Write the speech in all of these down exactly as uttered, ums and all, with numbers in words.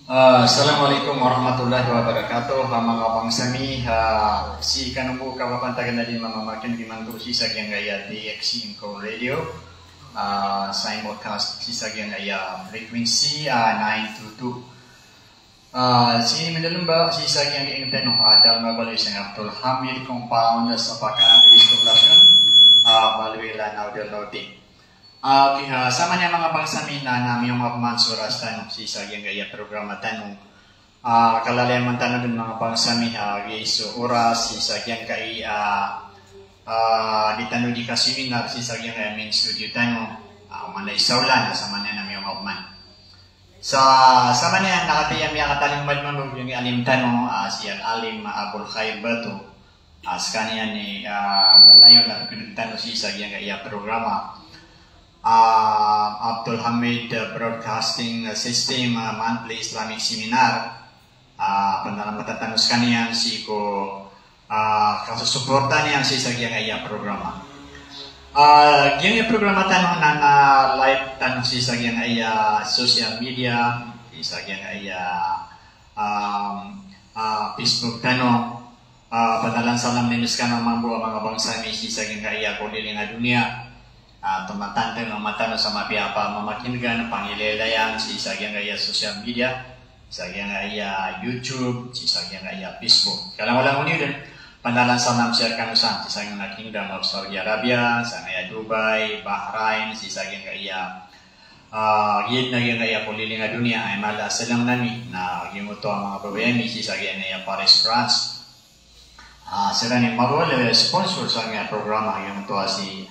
Ah, Assalamualaikum warahmatullahi wabarakatuh. Ah, manga bangsa mi, ah, sii kano bo kapapantagan a di mamamakineg imanto sii sa giyangkaya D X C Inco Radio. Ah, simulcast sii sa giyangkaya frequency, ah, nine two two. Ah, sii ni Mandalemba, sii sa giyangkaya inged tano, ah, Dalmabaloy sangkai a Abdul Hamid Compound sa Pakaan East Poblacion, ah, Valenzuela, Lanao del Norte. Ah, okay, ah, samaniya manga bangsa mi na, na miyongap man so oras tano sii sa giyangkaya programa tano. Ah, kalalayaman tano den manga bangsa mi, ah, giya so oras sii sa giyangkaya, ah, di tano di kaseminar sii sa giyangkaya main studio tano. Ah, oman i saolan, ah, samaniya na miyongap man. Sa, samaniya na katii a miyakatalingoma mambo giyangkaya alim tano, ah, si Al-Alim Abul Khair Bato. Ah, sekaniyan i, ah, lalayon a pekeneg tano sii sa giyangkaya programa. Ah, Abdul Hamid, ah, Broadcasting System, ah, Monthly Islamic Seminar. Ah, panalamatan tano sekaniyan sii ko, ah, kasosoporta niyan sii sa giyangkaya programa. Ah, giyangkaya programa tano na, na live tano sii sa giyangkaya social media, sii sa giyangkaya, um, ah, Facebook tano. Ah, panalan salam niyan sekano mambo a manga bangsa mi sii sa giyangkaya koliling a doniya. Ah, toman tano, toman tano sa mapiya a pamamakineg, pangilalayan sii sa giyangkaya social media, sa giyangkaya YouTube, sii sa giyangkaya Facebook. Kalangolangon iyo den, panalan salam sekano san, sii sa giyangkaya Kingdom of Saudi Arabia, sangkaya Dubai, Bahrain, sii sa giyangkaya, ah, giyangkaya koliling a doniya, ay mala a salam nami, na giyangkoto a manga babay ami, sii sa giyangkaya Paris, France. Ah, siran i marowal a sponsor sangkaya programa, giyangkoto a si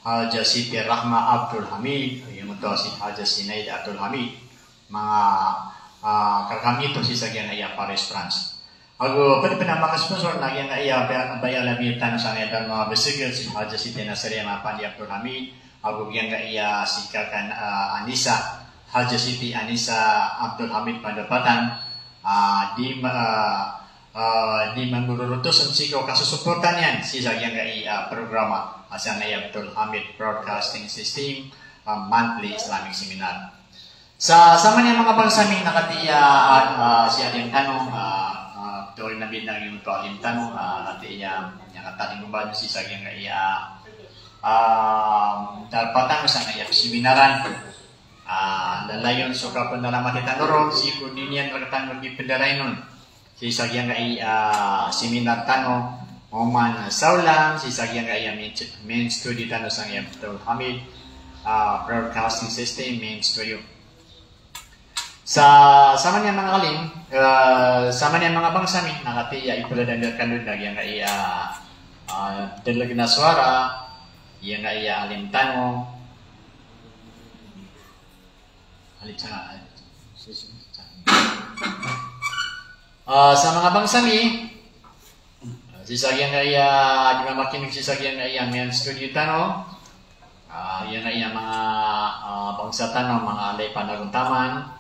Haja Siti Rahma Abdul Hamid, giyangkoto a si Haja Sinaid Abdul Hamid, manga, ah, karkami oto sii sa giyangkaya Paris, France. Ago ped pen a manga sponsor na giyangkaya ba-, bayalabi tano sangkaya Dalmabeseged, si Haja Siti Nasriya Mapandi Abdul Hamid, ago giyangkaya si Kakan, ah, Anisa, Haja Siti Anisa Abdul Hamid Pandapatan, ah, di ma-, ah, ah, di mambororotos sii ko kasosoporta niyan sii sa giyangkaya, ah, programa, ah, sangkaya Abdul Hamid Broadcasting System, ah, Monthly Islamic Seminar. Sa, samaniya manga bangsa mi na katii a, ah, ah, si alim tano, ah, ah, tori na bida giyangkoto a alim tano, ah, katii a, aya katalingoma sii sa giyangkaya, ah, darpa tano sangkaya seminaran. Ah, lalayon so kapanalamati tano ron, sii ko di niyan rektano di pendarain on. Sii sa giyangkaya, ah, seminar tano, oman saolan, sii sa giyangkaya main, main studio tano sangkaya Abdul Hamid, ah, Broadcasting System, main studio. Sa, samaniya manga alim, ah, samaniya manga bangsa mi, na katii a ipeladan rekano den giyangkaya, ah, ah, deleg na sowara, giyangkaya alim tano, Ah, sa manga bangsa mi, sii sa giyangkaya, di mamakineg sii sa giyangkaya main studio tano. Ah, giyangkaya manga, ah, bangsa tano, manga alay panagontaman,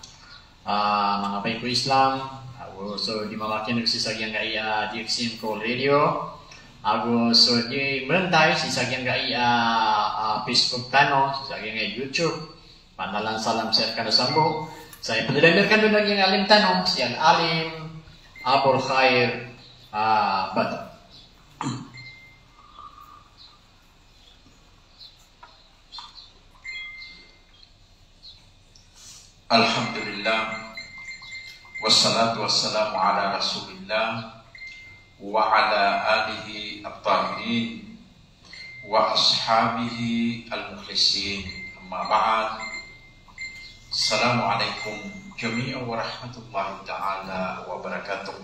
ah, manga bae ko Islam, ago so di mamakineg sii sa giyangkaya D X C Inco Radio, ago so di mentay sii sa giyangkaya, ah, Facebook tano, sii sa giyangkaya YouTube. Panalan salam sii rekano sambo. Sa ipedalem rekano den giyangkaya alim tano, si Al-Alim Abul Khair, ah, Bato. Alhamdulillah. Wassalatu wassalamu ala Rasulillah wa ala alihi at-tahirin wa ashabihi al-mukhlisin. Amma ba'd. Assalamualaikum jami'an warahmatullahi ta'ala wabarakatuh.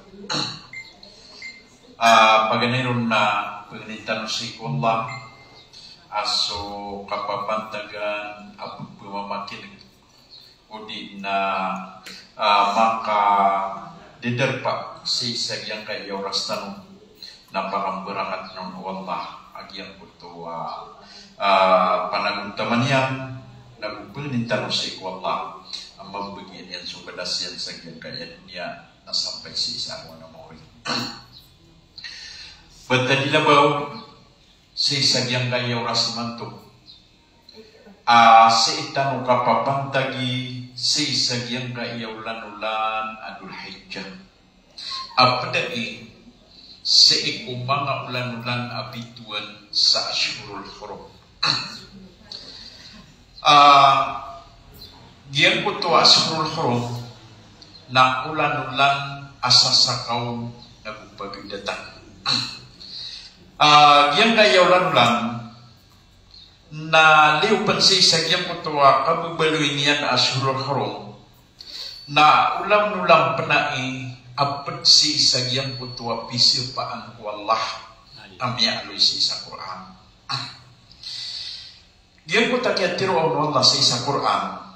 Ah, paganay ron na pagnin tano sii ko Allah a so kapapantagan a pepemamakineg odi na, ah, makadedarpa sii sa giyangkaya oras tano na pakambarangat on o Allah a giyangkoto a, ah, panagontaman iyan na go pengnin tano sii ko Allah a mambagian iyan so balas iyan sa giyangkaya doniya na sampay sii sa arowa na maori. Bata di labaw sii sa giyangkaya oras imanto a sii tano kapapantagi sii sa giyangkaya olanolan a Dhul Hijjah a pedai sii ko manga olanolan a bitowan sa Ashhurul Hurum. Ah, giyangkoto a Ashhurul Hurum na olanolan a sasakaw na go pagadatan. Ah, giyangkaya olanolan na liyo pen sii sa giyangkoto a kababaloy niyan a Ashhurul Hurum na olanolan penai a ped sii sa giyangkoto a pisapaan o Allah a miyaaloy sii sa Qur'an. Giyangkoto a kiyatharoa on o Allah sii sa Qur'an,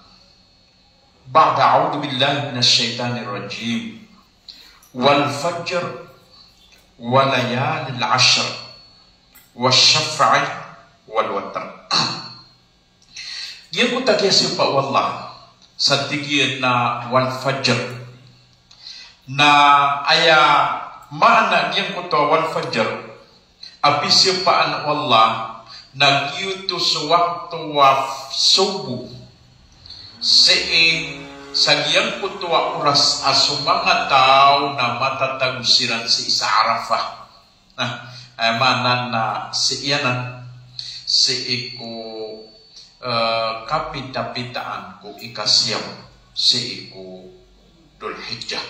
ba'da a'udhu billahi minash shaitanir rajim. Wal fajr, wa layalin ashr, wash shaf'i wal watr. Giyangkoto a kiyasapaan o Allah sa tig iyan a wal fajr. Na aya maana giyangkoto a wal fajr a pisapaan o Allah na giyoto so wakto a sobo sii sa giyangkoto a oras a so manga taw na matatago siran sii sa Arafah. Na aya maana na sii anan sii ko, eh, kapitapitaan ko ikasiyaw sii ko Dhul Hijjah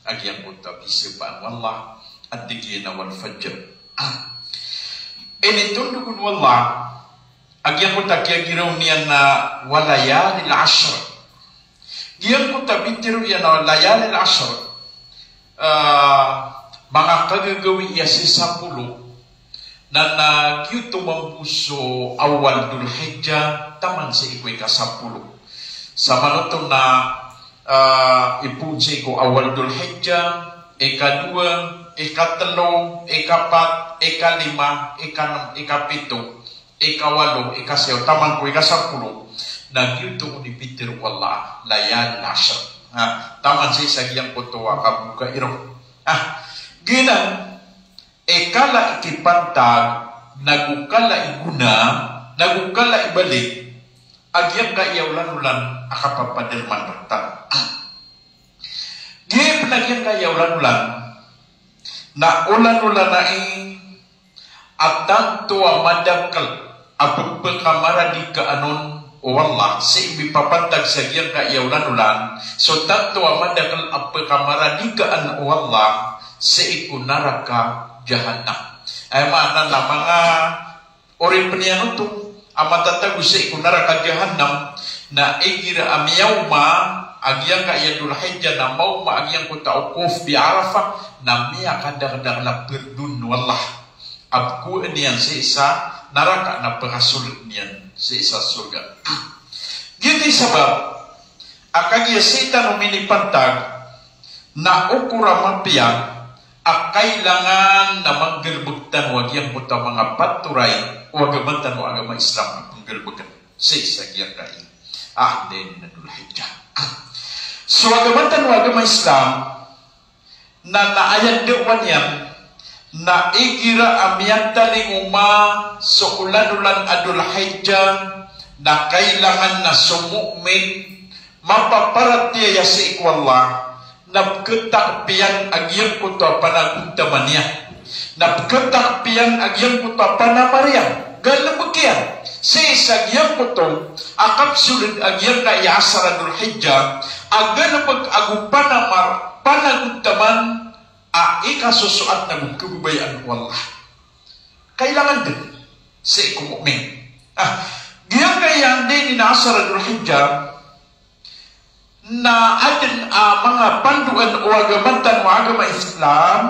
a giyangkoto a pisapaan o Allah a tig iyan a wal fajr. Ah. Initondog on o Allah a giyangkoto a kiyagiraw niyan a wa layalin ashr. Giyangkoto a pitharo iyan a layalin ashr, ah, manga kagagawii a sii sapolo, na, na giyoto mambo so awal Dhul Hijjah taman sii ko ikasapolo. Samanoto na, ah, ipoon sii ko awal Dhul Hijjah, ikadowa, ikatelo, ikapat, ikalima, ikanem, ikapito, ikawalo, ikasiyaw, taman ko ikasapolo, na giyoto i pitharo o Allah, layalin ashr. Ha, taman sii sa giyangkoto a kaboka iron. Ha, giyanan i kala i kipantag, nago kala i gona, nago kala i balik a giyangkaya olanolan a kapapaderman rktano. Giya pen a giyangkaya olanolan na olanolan ai a tanto a madakel a pepekamaradikaan on o Allah sii mipapantag sa giyangkaya olanolan, so tanto a madakel a pekamaradikaan o Allah sii ko naraka Jahannam. Aya maana na manga oripen iyan oto a matatago sii ko naraka Jahannam, na igira a miyaoma a giyangkaya Dhul Hijjah na maoma a giyangkoto a wukuf bi Arafah, na miyakadakedakel a perdon o Allah a pekowaan iyan sii sa naraka na pekasold iyan sii sa sorga. Giyoto i sabap a kagiya sii tano minipantag na okor a mapiya a kailangan na manggalebek tano a giyangkoto a manga patoray o agama tano a agama Islam a penggalebeken sii sa giyangkai a anda ini na Dhul Hijjah. So agama tano a agama Islam, na, na aya dawa niyan na igira a miyatalingoma so olanolan a Dhul Hijjah, na kailangan na so mu'min mapaparatiyaya sii ko Allah, na peketakepiyan a giyangkoto a panagontaman iyan, na peketakepiyan a giyangkoto a panamar iyan, galebek iyan sii sa giyangkoto a kapsoled a giyangkaya asar a Dhul Hijjah, a galebek ago panamar, panagontaman a ikasosoat na go kebabayaan o Allah. Kailangan den sii ko mu'min. Ah, giyangkaya anda ini na asar a Dhul Hijjah, na aden a manga pandoan o agama tano a agama Islam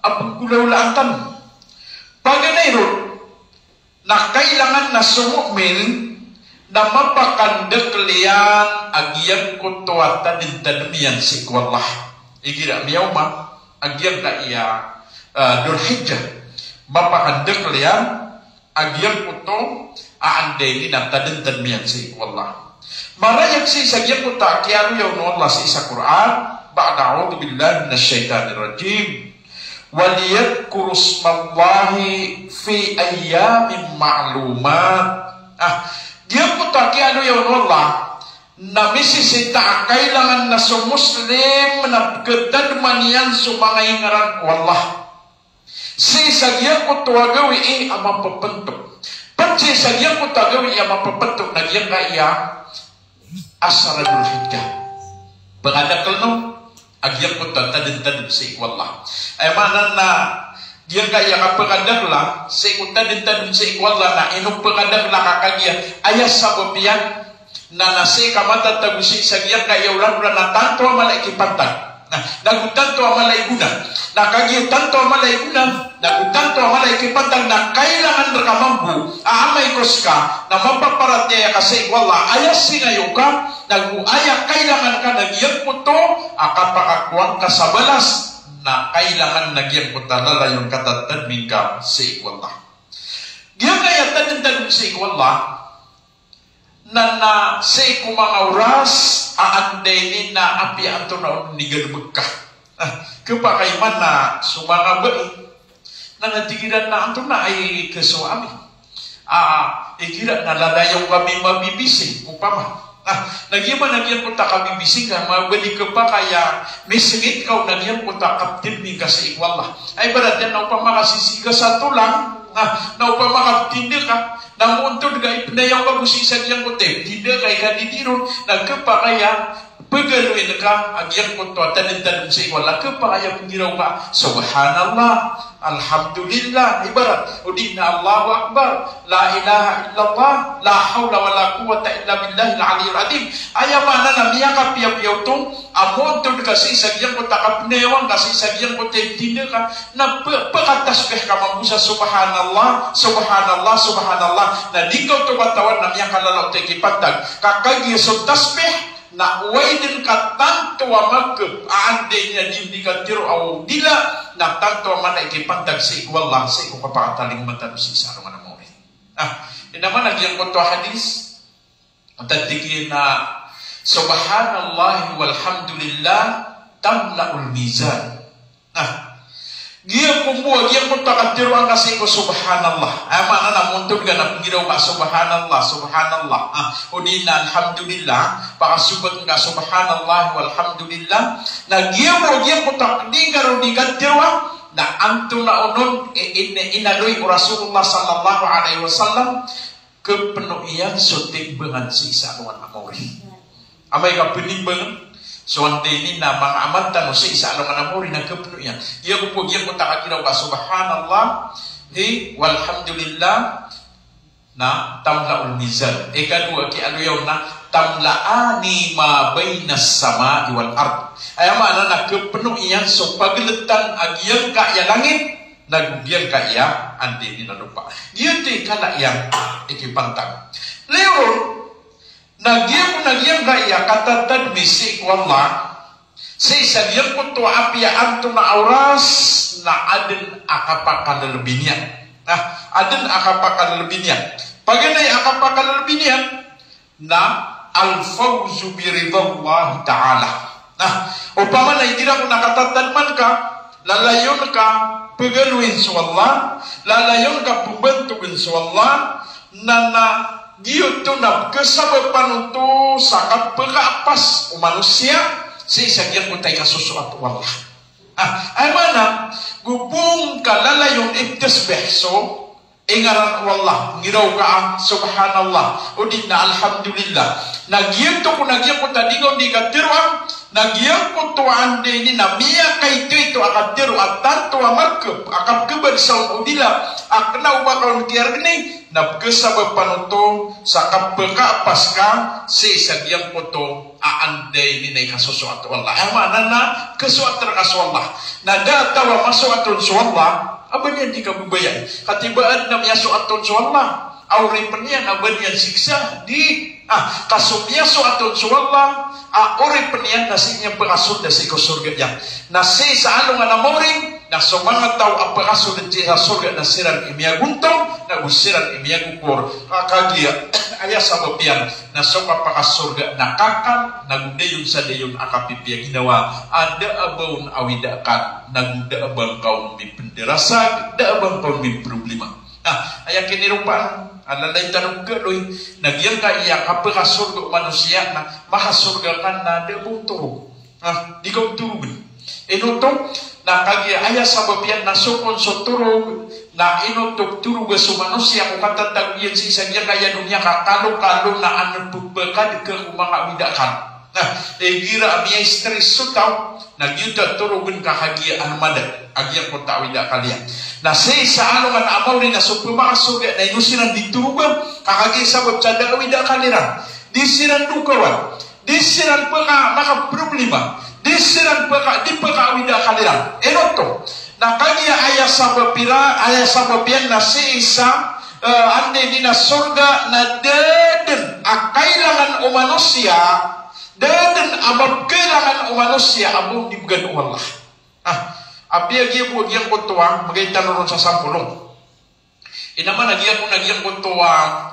a penggolaolaan tano. Paganay ron, Na kailangan na so mu'min na mapakandakl iyan a giyangkoto a tadntadm iyan sii ko Allah. Igira miyaoma a giyangkaya, ah, Dhul Hijjah, mapakandakl iyan a giyangkoto a anda ini na tadntadm iyan sii ko Allah. Marayag sii sa giyangkoto a kiyaaloya on o Allah sii sa Qur'an, ba'da a'udhu billahi minash shaitanir rajim. Waliyadhkuru ismallahi fi ayyamin ma'lumat. Ah, giyangkoto a kiyaaloya on o Allah, na misisita a kailangan na so Muslim na pkatadman iyan so manga ingaran o Allah sii sa giyangkoto a gawii a mapapnto. Pd sii sa giyangkoto a gawii a mapapnto na giyangkaya asar a Dhul Hijjah. Pkadakln on a giyangkoto a tadntadm sii ko Allah. Aya maana na giyangkaya kapkadakla sii ko tadntadm sii ko Allah na ino pkadakla ka kagiya aya sabap iyan na, na sii ka matatago sii sa giyangkaya olan-olan na tanto a mala i kipantag. Na, nago tanto a mala i gona. Na kagiya tanto a mala i gona, nago tanto a mala i kipantag na kailangan rka mambo a amay ko ska na mapaparatiyaya ka sii ko Allah, aya singayo ka, nago aya kailangan ka na giyangkoto a kapakakowa ngka sa balas, na kailangan na giyangkoto a lalayon ka tadtadmi ngka sii ko Allah. Giyangkaya tadntadm sii ko Allah, na, na sii ko manga oras a anda ini na apiya antonaa on i galbk ka. Ah, khapakay man na so manga bai na, na tig iran na antonaa i kasowa ami. Ah, igira na lalayon kami mabibisi, opama. Ah, na giya man a giyangkoto a kabibisi ka, mabalik ka pakay a misngit ka o na giyangkoto a kaptadmi ngka sii ko Allah. Ay, ibarat iyan na opama ka sisiga sa tolang, na, na opama ka ptinda ka, na moontod ka ipnayaw ka bo sii sa giyangkoto a ptinda ka i kadidiron, na khapakay a pagaloyin ka a giyangkoto a tadntadm sii ko Allah, khapakay a pnggiraw ka, Subhanallah, Alhamdulillah, ibarat, o di na Allahu Akbar, La ilaha illallah, la hawla wala quwwata illa billahil aliyyil azim. Aya maana na miyakapiyapiya oto a moontod ka sii sa giyangkoto a kapnayawan ka sii sa giyangkoto a ptinda ka, na p-, pkatasbih ka mambo sa Subhanallah, Subhanallah, Subhanallah. Na di ngka oto katawan na miyakalala oto i kipantag. Ka kagiya so tasbih na oway dn ka tanto a makp a anda ini a di, di katharo a odila, na tanto a mala i kipantag sii ko Allah, sii ko kapakatalingoma tano sii sa alongan a maori. Ah, ino man a giyangkoto a hadis, a tig iyan a, Subhanallah walhamdulillah tamla'ul mizan. Na, giyangkoto bo, giyangkoto a katharoa ngka sii ko Subhanallah. Aya maana na moontod ka na pnggiraw ka Subhanallah, Subhanallah. Ah, o di na Alhamdulillah, pakasobat ngka Subhanallah walhamdulillah. Na giya bo, giyangkoto a di ngka roo di katharoa, na antonaa onon i, in-, inaloy o Rasulullah sallallahu alaihi wasallam, khapno iyan so timbangan sii sa alongan a maori. Amay ka pnimbangan so anda ini na manga amal tano sii sa alongan a maori na khapno iyan. Giya bo, giyangkoto a katharo ka Subhanallah, hi, walhamdulillah, na tamla'ul mizan. Ikadowa a kiyaaloya on na tamla'ani ma bainas sama'i wal ard. Aya maana na khapno iyan so pagltan a giyangkaya langit, na go giyangkaya anda ini na lopa. Giyoto i kala iyan i kipantag. Layon, na giya bo, na giyangkaya katatadmi sii ko Allah sii sa giyangkoto a apiya antonaa a oras, na adn a kapakalalabi niyan. Na adn a kapakalalabi niyan. Paganay a kapakalalabi niyan, na al-fawzu bi ridallahi ta'ala. Na opama na igira ko na katatadman ka, lalayon ka pagaloyin so Allah, lalayon ka pmbantogn so Allah, na, na giyoto na pkhasabapan oto sa kapkhaapas o manosiya sii sa giyangkoto a ikasosoat o Allah. Ah, aya maana, go bo ngka lalayon iptasbih so ingaran o Allah, nggiraw ka a Subhanallah, o di na Alhamdulillah. Na giyoto ko, na giyangkoto a di ngka on di katharoa, na giyangkoto a anda ini na miyakaitoito a katharo a tanto a makp a kapkhabad sa on o dila a kna o ba ka on kiyargni, na pkhasabapan oto sa kapkhaapas ka sii sa giyangkoto a anda ini na ikasosoat o Allah. Aya maana na kasoat rka so Allah. Na da a taw a masoat on so Allah, Ba niyan di kababayai. Kati ba adn a miyasoat on so Allah a oripn iyan a ba niyan siksa? Di. Ah, ka so miyasoat on so Allah a oripn iyan na sii niyan pkasold sii ko sorga iyan. Na sii sa alongan a maori, na so manga taw a pkasold sii sa sorga na siran i miyagontong, na go siran i miyagokor. Ka kagiya, aya sabap iyan na so kapakasorga na kakal, na go dayon sa dayon a kapipiya ginawa a da a ba on awida akal, na go da a ba ngka on mipndarasag, da a ba ngka on miproblema. Na aya kiniropaan a lalay tano galoy, na giyangkaya kapkasorga o manosiya na makasorga ka na da a ba on torog. Ah, di ka on torogn. Ino oto? Na kagiya aya sabap iyan na so kon so torog, na ino oto ptoroga so manosiya ko katatago iyan sii sa giyangkaya doniya ka kalokalo na an pphakadka ko manga awida akal. Na igira a miya-stress so taw, na giyoto a torogn ka kagiya an mada a giyangkoto a awida akal iyan. Na sii sa alongan a maori na so pmakasorga na ino siran di toroga, ka kagiya sabap sa da a awida akal iran. Di siran dokawan. Di siran pka, makaproblema. Di siran pka, di pkaawida akal iran. Ino oto? Na kagiya aya sabap iran, aya sabap iyan na sii sa, eh, anda ini na sorga na da dn a kailangan o manosiya, da dn a mapkailangan o manosiya a ba on di bgan o Allah. Ah, apiya giya bo giyangkoto a, mbgay tano ron sa sampolong. Ino man a giyangkoto a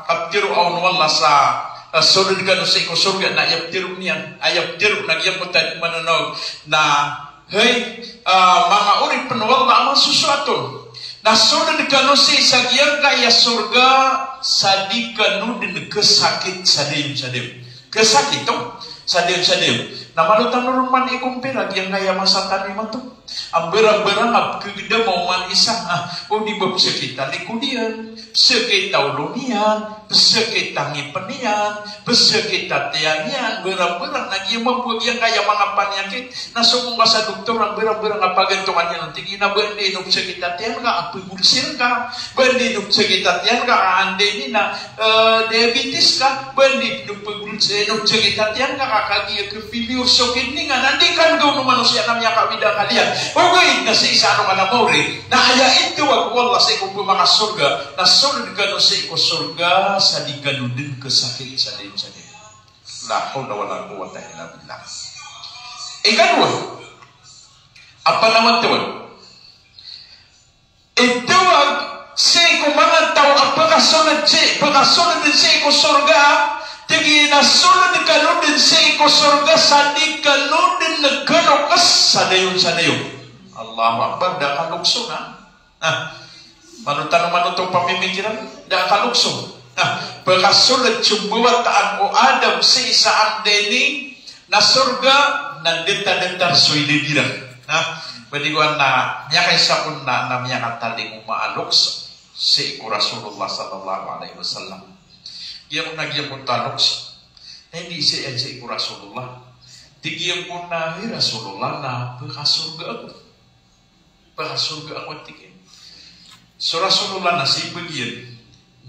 kaptharoa on o Allah sa, eh, sold kano sii ko sorga na aya ptharoon iyan, aya ptharoon a giyangkoto a manonog na, hay, eh, manga oripn o Allah a manga sosoat on. Na sold kano sii sa giyangkaya sorga sa di kano dn khasakit sa dayon sa dayon. Khasakit on sa dayon sa dayon. Na malo tano ron man i-compare a giyangkaya masa tano imanto. A mbarangbarang a pkhagdam o oman isa, ah, o di ba psakit a likod iyan, psakit a olo niyan, psakit a ngipn iyan, psakit a tiyan iyan, mbarangbarang na giya mambo a giyangkaya manga paniyakit, na somong ka sa doktor a mbarangbarang a pagantongan iyan, tig iyan a ba anda ino psakit a tiyan ka, a pagolsir ka, ba anda ino psakit a tiyan ka, a anda ini na, eh, diabetes ka, ba anda ino pagolsir, ino psakit a tiyan ka, ka kagiya ka-failure so kidney nga, na di kan gaw o manosiya na miyakaawida akal iyan. Ogaid na sii sa alongan a maori na aya itawag o Allah sii ko pmakasorga na sold kano sii ko sorga sa di kano dn khasakit sa dayon sa dayon. La hawla wala quwwata illa billah. Ikadowa a panawatawat, itawag sii ko manga taw a pkasold sii, pkasold sii ko sorga, tig iyan a sold kano dn sii ko sorga sa di kano dn khaloks sa dayon sa dayon. Allahu Akbar, da a kaloks on a. Ah, malo tano man oto pamimikiran, da a kaloks on. Ah, pkasold so mbawataan o Adam sii sa anda ini na sorga na datar-datar so idad iran. Na, ba di ko ana, miyakaisa kon na, na miyakatalingoma a loks sii ko Rasulullah sallallahu alaihi wasallam. Giya kon a giya kon ta loks. Na iniiza iyan sii ko Rasulullah. Tig iyan kon a, hay Rasulullah, na pkasorga ako. Pkasorga ako, tig iyan. So Rasulullah na sii bagiyan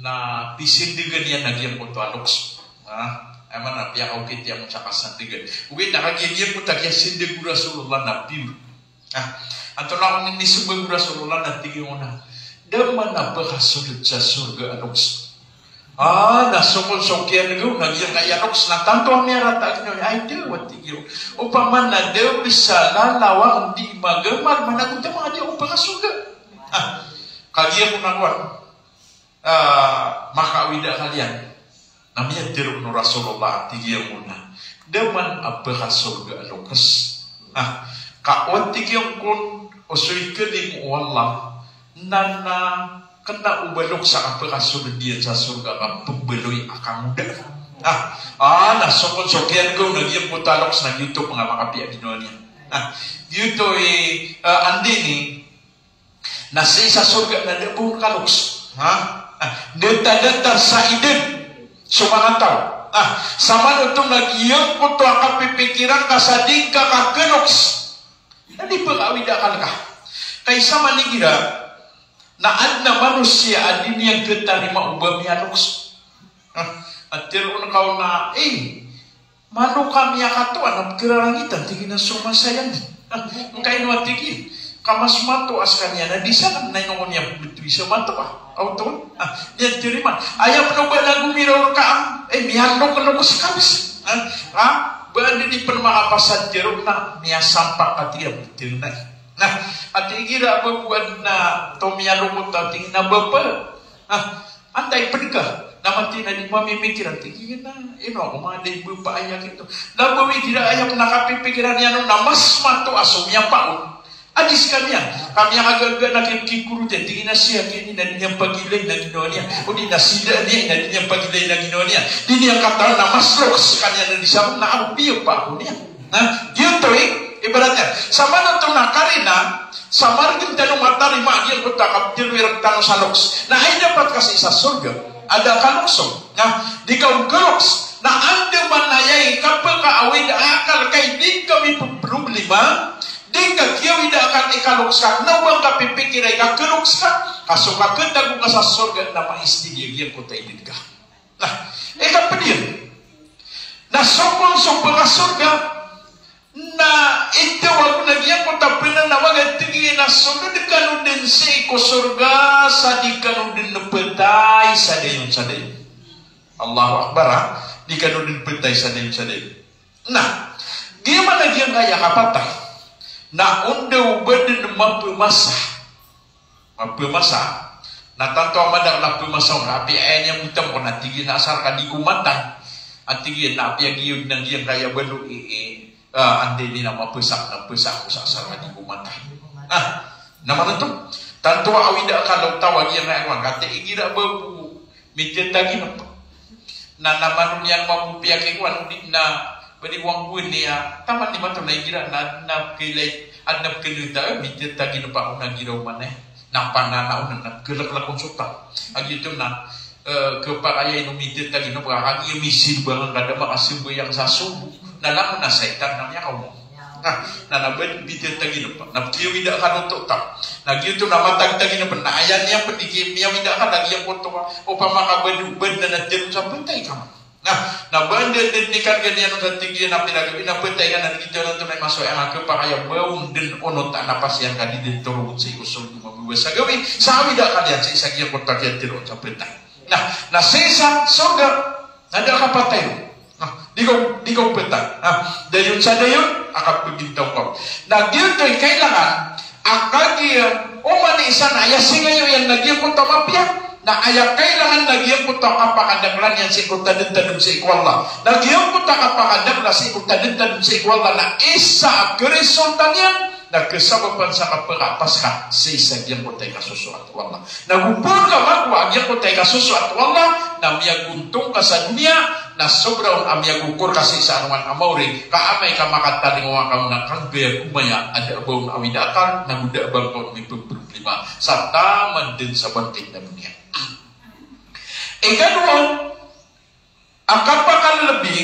na pisindigan iyan a giyangkoto a loks. Ha? Aya maana na piyakaokit iyan sa kasindigan. Ogaid na kagiya giyangkoto a kiyasindig o Rasulullah na pure. Ha? Antonaa kon inismbag o Rasulullah na tig iyan on a, da man a pkasold sa sorga a loks. Ah, na so kon so kiyan'g on na giyangkaya loks na tanto a miyarata a ginawa niyan, ay da, wati giyo. Opama na da bisa lalawan di magamal, managonta manga di o pakasorga. Ah, kagiya kon a kowan, ah, makaawida akal iyan. Na miyatharo o Rasulullah, tig iyan on a, da man a pakasorga a loks. Ah, ka wati giyan kon o so ikalimo o Allah, na na kna o ba loks a kapakasold iyan sa sorga ka pmbaloy a kangoda. Ah, ah, na so kon so kiyan'g on na giyangkoto a loks na giyoto pn a makapiya a ginawa niyan. Ah, giyoto i, ah, anda ini na sii sa sorga na da bo on kaloks. Ha? Ah, datar-datar sa idad so manga taw. Ah, samanoto na giyangkoto a kapipikiran ka sa di ngka kakaloks. Na di pkaawida akal ka. Ka isa man igira na adn a manosiya a di niyan khatarima o ba miyaloks. Ah, a tharoon ka on a, eh, mano ka miyakatoan a pkhararangitan, tig iyan a so masa iyan. Ah, ngka ino a tig iyan. Ka mas matoa skaniyan na di sa na ino niyan bthowi sa matoa. Aw to. Ah, niyan tiriman. Aya pn o ba na gomiraw rka a, eh, miyaloklok sa kabs. Ah, ah, ba di pn makapasad tiro na miyasampak a tig iyan bthowi na. Na, ati igira a ba bo adn a to miyalokot a tig iyan a ba pn. Ah, antai pn ka? Na matin a di mamimikiran, tig iyan a, ino ako man di bo pa aya kito. Na ba igira aya pn a kapipikiran iyan on na mas matoa so miyapaon. A di skaniyan, ka miyakagaga na kikikoroten, tig iyan a siya kini na di niyan pagilay na ginawa niyan. O di na sida niyan na di niyan pagilay na ginawa niyan. Di niyan katawan na mas loks skaniyan na di sa na ako piyo pa ako niyan. Na, giyoto i, ibarat iyan. Sa manoto na karina, sa margn tano matarima, giyangkoto a kapthirowi rktano sa loks. Na aya dapat ka sii sa sorga a da ka loks on. Na, di ka on kaloks. Na andamanaya i kapakaawid a akal ka i di ka mipoproblema, di ka kiyawid a akal i kaloks ka, na o ba ngka pipikira i kakaloks ka, ka so kakatago ka sa sorga na maistig iyan giyangkoto a idad ka. Na, ikapd iyan. Na so kon so pkasorga, na itaw ago na giyangkoto a pnanaw a tig iyan a so dn kano dn sii ko sorga sa di kano dn phatay sa dayon sa dayon. Allahu Akbar, ha? Di kano dn phatay sa dayon sa dayon. Na, giya man a giyangkaya kapatay, na on da o ba dn mapmasa. Mapmasa. Na tanto a madakl a pmasa on, na apiya aya niyan btad on, na tig iyan a asar ka di ko matay. A tig iyan na apiya giya on na giyangkaya baloy i, i, ah, anday di na mapsak, na psak ko sa asar ka di ko matay. Ah, na manoto. Tanto a awida a kalo taw a giyangkaya, ka tig igira ba bo mitataginp. Na, na mano niyan mambo piyakikowan, di na, ba di wang bo niyan, taman di mato na igira, na, na pkilay, adn a pkilay ta, eh, mitataginp ako na giraw man, eh. Na pananaw na, na pkilklk on so ta. A giyoto na, eh, kapakay a ino mitataginp, ka kagiya misid ba nga kada makasambayang sa sobo, na langon a saitan na miyakaoma. Na, na, na ba di mitataginp, na pkiyawida a kalo oto ta. Na giyoto na matagtaginp, na aya niyan pd i ki-, miyawida a kalo, na giyangkoto ka, opama ka ba di, ba di na na dn sa phatay ka man. Na, na ba di, di, di kan ganiyan sa tig iyan a pira gawii na phatay ka na di giyoto na masowa iyan a kapakay a ba on dn onot a napas iyan ka di dn torogon sii ko sorga, mababa sa gawii, sa awida a kalo iyan sii sa giyangkoto a kiyatharo sa phatay. Na, na sii sa sorga, na da ka phatay. Na, di ka, di ka phatay. Na, dayon sa dayon a kapagintaw ka. Na giyoto i kailangan a kagiya oman i isa na aya singayo iyan na giyangkoto a mapiya. Na aya kailangan na giyangkoto a kapakadaklan iyan sii ko tadmtadm sii ko Allah. Na giyangkoto a kapakadakl a sii ko tadmtadm sii ko Allah na isa a karisulta niyan na kasabapan sa kapakapas ka sii sa giyangkoto a ikasosoat o Allah. Na go pn ka makowa a giyangkoto a ikasosoat o Allah, na miyagontong ka sa doniya, na sobra on a miyagokor ka sii sa alongan a maori, ka amay ka makatalingowa ka on na kanggay a gomaya a da a ba on awida a akal, na go da a ba ngka on mipmproblema sa taman dn sa bangkit a doniya. Ikadowa, a kapakalbi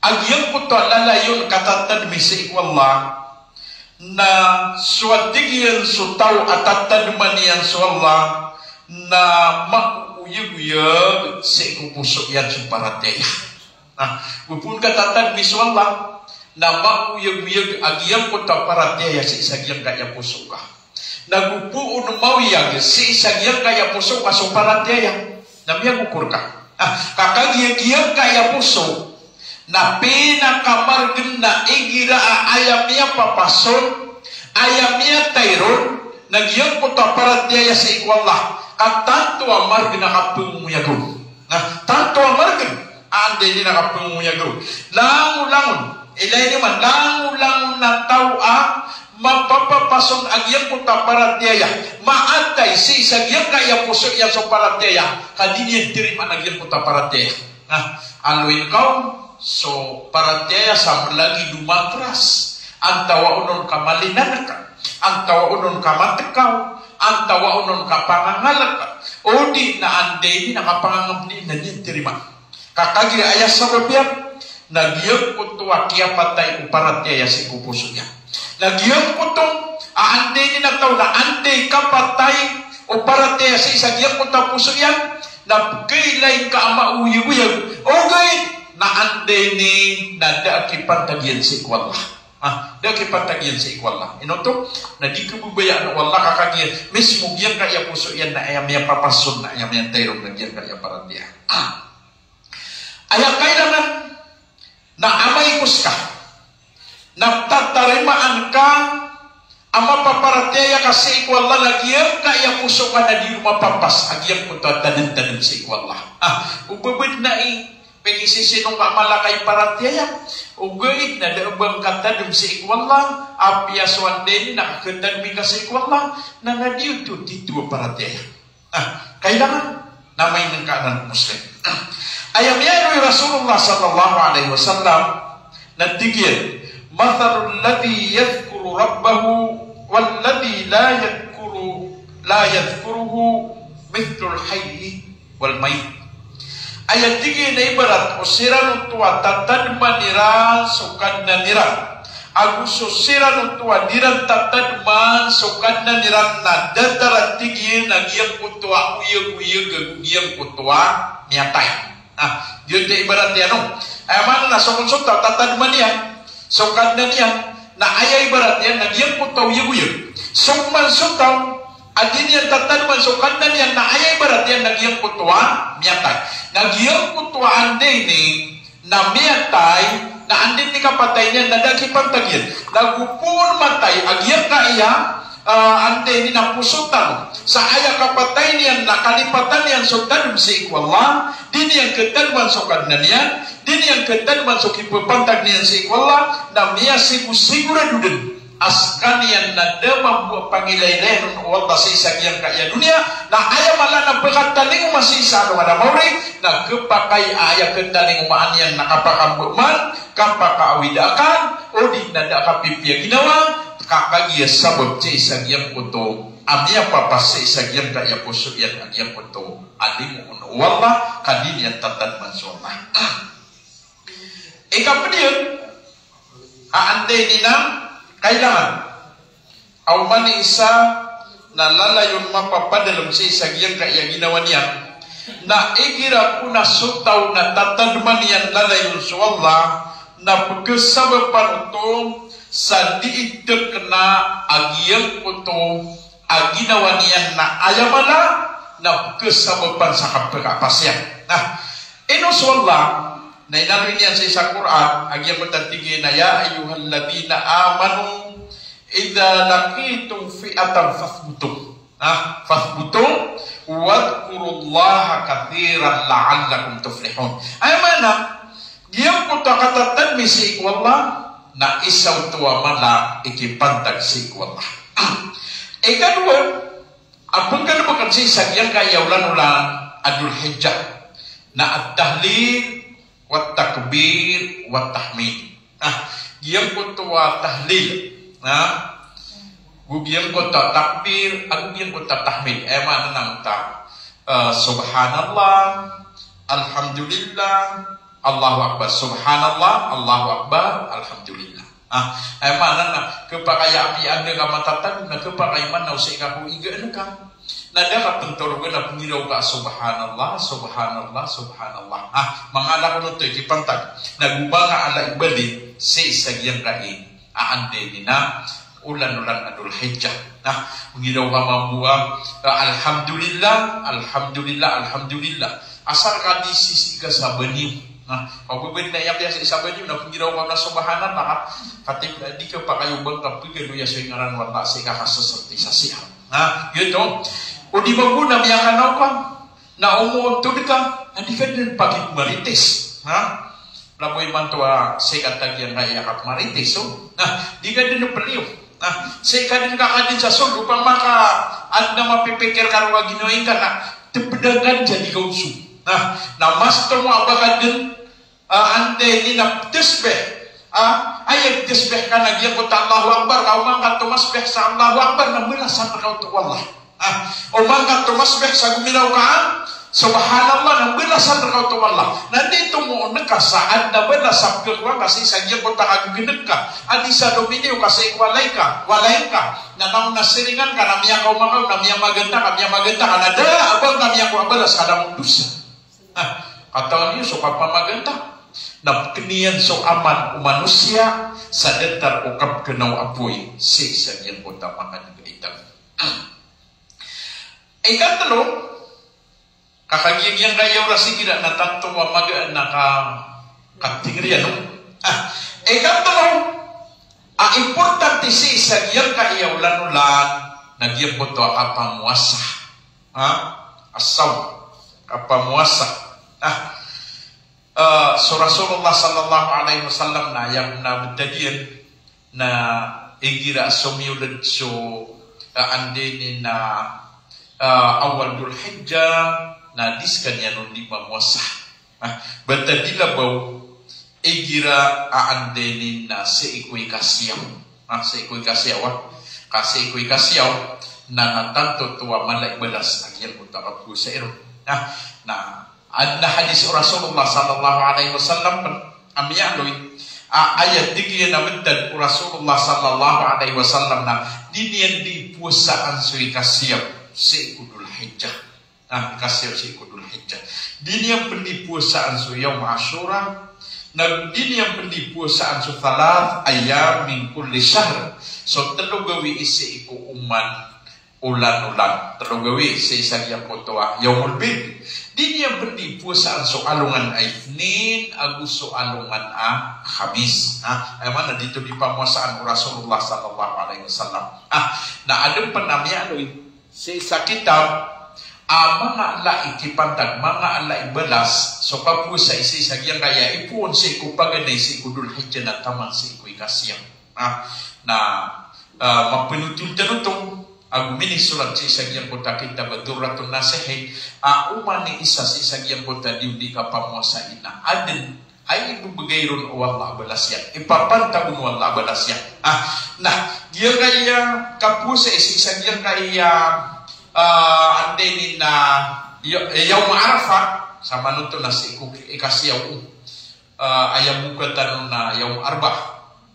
a giyangkoto a lalayon katatadmi sii ko Allah, na so a tig iyan so taw a tatadman iyan so Allah, na maoyagoyag sii ko poso iyan so paratiyaya. Na, go pn ka tatadmi so Allah, na maoyagoyag a giyangkoto a paratiyaya sii sa giyangkaya poso ka. Na go pn maoyag sii sa giyangkaya poso ka so paratiyaya, na miyagokor ka. Ah, ka kagiya giyangkaya poso na pinakamargn na igira a aya miyapapas on, aya miyatay ron, na giyangkoto a paratiyaya sii ko Allah, ka tanto a margn a kapangoyag on. Na tanto a margn a anday di na kapangoyag on. Langolangon, ilay niyo man, langolangon a taw a mapapapas on a giyangkoto a paratiyaya, maatay sii sa giyangkaya poso iyan so paratiyaya, ka di niyan tirimaan a giyangkoto a paratiyaya. Na, aloyin ka on so paratiyaya sa mlagid o matras, antawaa on ka malinank, antawaa on ka matkaw, antawaa on ka pangangalk, odi na anday di na kapangangabn iyan na di niyan tirimaan. Ka kagiya aya sabap iyan na giyangkoto a kiyapatay o paratiyaya sii ko poso iyan. Na giyangkoto a anday di na taw na anday kapatay o paratiyaya sii sa giyangkoto a poso iyan, na pkhailay ngka a maoyagoyag, ogaid na anday di na da a kipantag iyan sii ko Allah. Ah, da kipantag iyan sii ko Allah. Ino oto, na di kababayaan o Allah ka kagiya mismo giyangkaya poso iyan na aya miyapapason, na aya miyatay ron na giyangkaya paratiyaya. Aya kailangan na amay ko ska na tatarimaan ka a mapaparatiyaya ka sii ko Allah na giyangkaya poso ka na di ron mapapas a giyangkoto a tadmtadm sii ko Allah. Ah, o ba badn a i, pagisisinong ka a mala ka i paratiyaya, ogaid na da a ba ngka tadm sii ko Allah, apiya so anda ini na katadmi ka sii ko Allah, na na di oto titho a paratiyaya. Ah, kailangan na mainengka anan Muslim. Aya miyaaloy o Rasulullah sallallahu alaihi wasallam na tig iyan, "Mathalul ladhi yadhkuru rabbahu wal ladhi la yadhkuru, la yadhkuruhu mithlul hayyi wal mayyit." Aya tig iyan a ibarat o siran oto a tatadman iran so Kadnan iran ago so siran oto a di ran tatadman so Kadnan iran na datar a tig iyan a giyangkoto a oyagoyag ago giyangkoto a miyatay. Ah, giyoto i ibarat iyan on. Aya maana na so kon so taw tatadman iyan so Kadnan iyan na aya ibarat iyan na giyangkoto a oyagoyag. So man so taw a di niyan tatadman so Kadnan iyan na aya ibarat iyan na giyangkoto a miyatay. Na giyangkoto a anda ini na miyatay, na anda ini kapatay niyan na da kipantag iyan. Na go poon matay a giyangkaya, ah, anda ini na poso tano. Sa aya kapatay niyan na kalipatan iyan so tadm sii ko Allah, di niyan katadman so Kadnan iyan, di niyan katadman so kipapantag niyan sii ko Allah, na miyasigorado dn a skaniyan na da mambo a pangilaylayan on o Allah sii sa giyangkaya doniya, na aya mala na pkatalingoma sii sa alongan a maori, na khapakay a aya katalingomaan iyan na kapakambman, kapakaawid a akal, odi na da kapipiya ginawa, ka kagiya sabap sii sa giyangkoto a miyapapas sii sa giyangkaya poso iyan a giyangkoto a limo on o Allah, ka di niyan tatadman so Allah. Ikapd iyan, a anda ini na kailangan a oman i isa na lalayon mapapadalm sii sa giyangkaya ginawa niyan, na igira ko na so taw na tatadman iyan lalayon so Allah, na pkhasabapan oto sa di idakna a giyangkoto a ginawa niyan na aya mala, na pkhasabapan sa kapkapas iyan. Na ino so Allah na inaloy niyan sii sa Qur'an a giyangkoto a tig iyan a, "Ya ayyuhalladhina amanu idha laqitum fi'atan fathbutu." Ah, "fathbutu wadhkurullaha kathiran la'allakum tuflihun." Aya maana, giyangkoto a katatadmi sii ko Allah na isa oto a mala i kipantag sii ko Allah. Ikadowa a pnggalbkn sii sa giyangkaya olanolan a Dhul Hijjah na at-tahlil wat-takbir wat-tahmid. Ah, giyangkoto a tahlil, ah, go giyangkoto a takbir, ago giyangkoto a tahmid. Aya maana na oto, eh, subhanallah, alhamdulillah, Allahu Akbar. Subhanallah, Allahu Akbar, alhamdulillah. Ah, aya maana na khapakay a apiya anda ka matatadm na khapakay man na o sii ka ko igaan ka na da ka pntorogan a pnggiraw ka subhanallah, subhanallah, subhanallah. Ah, manga ala kon oto i kipantag. Na go ba nga ala i bali sii sa giyangkai a anda ini na olanolan a Dhul Hijjah. Na pnggiraw ka mambo a, alhamdulillah, alhamdulillah, alhamdulillah. Asar ka di sii sa baniyo. Na o ba bad na aya piya sii sa baniyo na pnggiraw ka na subhanallah. Katii di ka pakayoban ka pgaloya so ingaran o Allah sii ka kasasrti sa siyam. Na giyoto. O di ba go na miyakanaw ka na omontod ka, na di ka dn pagid marites. Na laboy man oto a sii ka tagiyangkaya ka marites, o. Na di ka dn pliyo. Na sii ka dn kakadn sa sold, opama ka adn a mapipikir ka roo a ginawa ingka na tpda ngka dn sa di ka oso. Na, na mas tomo a ba ka dn, ah, anda ini na ptasbih. Ah, aya ptasbih ka na giyangkoto a Allahu Akbar, ka oman ka tomasbih sa Allahu Akbar na mbalasan rka oto o Allah. Ah, oman ka tomasbih sa gomiraw ka a subhanallah na mbalasan rka oto o Allah. Na di tomo on ka sa adn a balas a pkhakowa ngka sii sa giyangkoto a kagggnk ka a di sa dominiyo ka sii ko walay ka, walay ngka. Na langon a siringan ka na miyakaoma ka on, na miyamaganta ka, miyamaganta ka, na da a ba ngka miyakowa a balas ka langon dosa. Ah, katawan iyo so kapamaganta. Na pkn iyan so amal o manosiya sa datar o kapkn o apoy sii sa giyangkoto a manga dg a itag. Ikatlo, ka kagiya giyangkaya oras igira na tanto a magaan a ka, katingriyan, no? Ah, ikatlo a importante sii sa giyangkaya olanolan na giyangkoto a kapamowasa. Ha? As-sawm. Kapamowasa. Ah, Eh, so Rasulullah sallallahu alaihi wasallam na aya na btad iyan na igira somiyoled so, eh, anda ini na, eh, awal Dhul Hijjah, na di skaniyan on di mamowasa. Ah, btad i labaw igira a anda ini na sii ko ikasiyaw. Ah, sii ko ikasiyaw, ah. Ka sii ko ikasiyaw na, na tanto oto a mala i balas a giyangkoto a kapowasa iron. Ah, na Adn a hadis o Rasulullah sallallahu alaihi wasallam pn a miyaaloy a, aya tig iyan a btad o Rasulullah sallallahu alaihi wasallam na di niyan di powasaan so ikasiyaw sii ko Dhul Hijjah. Na, ikasiyaw sii ko Dhul Hijjah. Di niyan pn di powasaan so Yawm Ashura, na di niyan pn di powasaan so thalath ayyam min kulli shahr. So tlo gawii sii ko oman olan-olan, tlo gawii sii sa giyangkoto a Yawmul Bid. Di niyan pn di powasaan so alongan a Ithnin ago so alongan a Khamis. Ha, aya maana di oto di pamowasaan o Rasulullah sallallahu alaihi wasallam. Ah, na adn pn a miyaaloy sii sa kitab a manga ala i kipantag, manga ala i balas so kapowasa sii sa giyangkaya ipoon sii ko paganay sii ko Dhul Hijjah na taman sii ko ikasiyaw. Ah, na, ah, mapnotol tano oto ago minisorat sii sa giyangkoto a kitab a Durratun Nasihin, a oman i isa sii sa giyangkoto a di on di kapamowasa iyan na adn a ibbgay ron o Allah a balas iyan. Ipapantag on o Allah a balas iyan. Ah, na giyangkaya kapowasa sii sa giyangkaya, ah, anda ini na, ya-, Yawm Arafah, samanoto na sii ko ikasiyaw. Ah, aya bokatan on na Yawm Arba.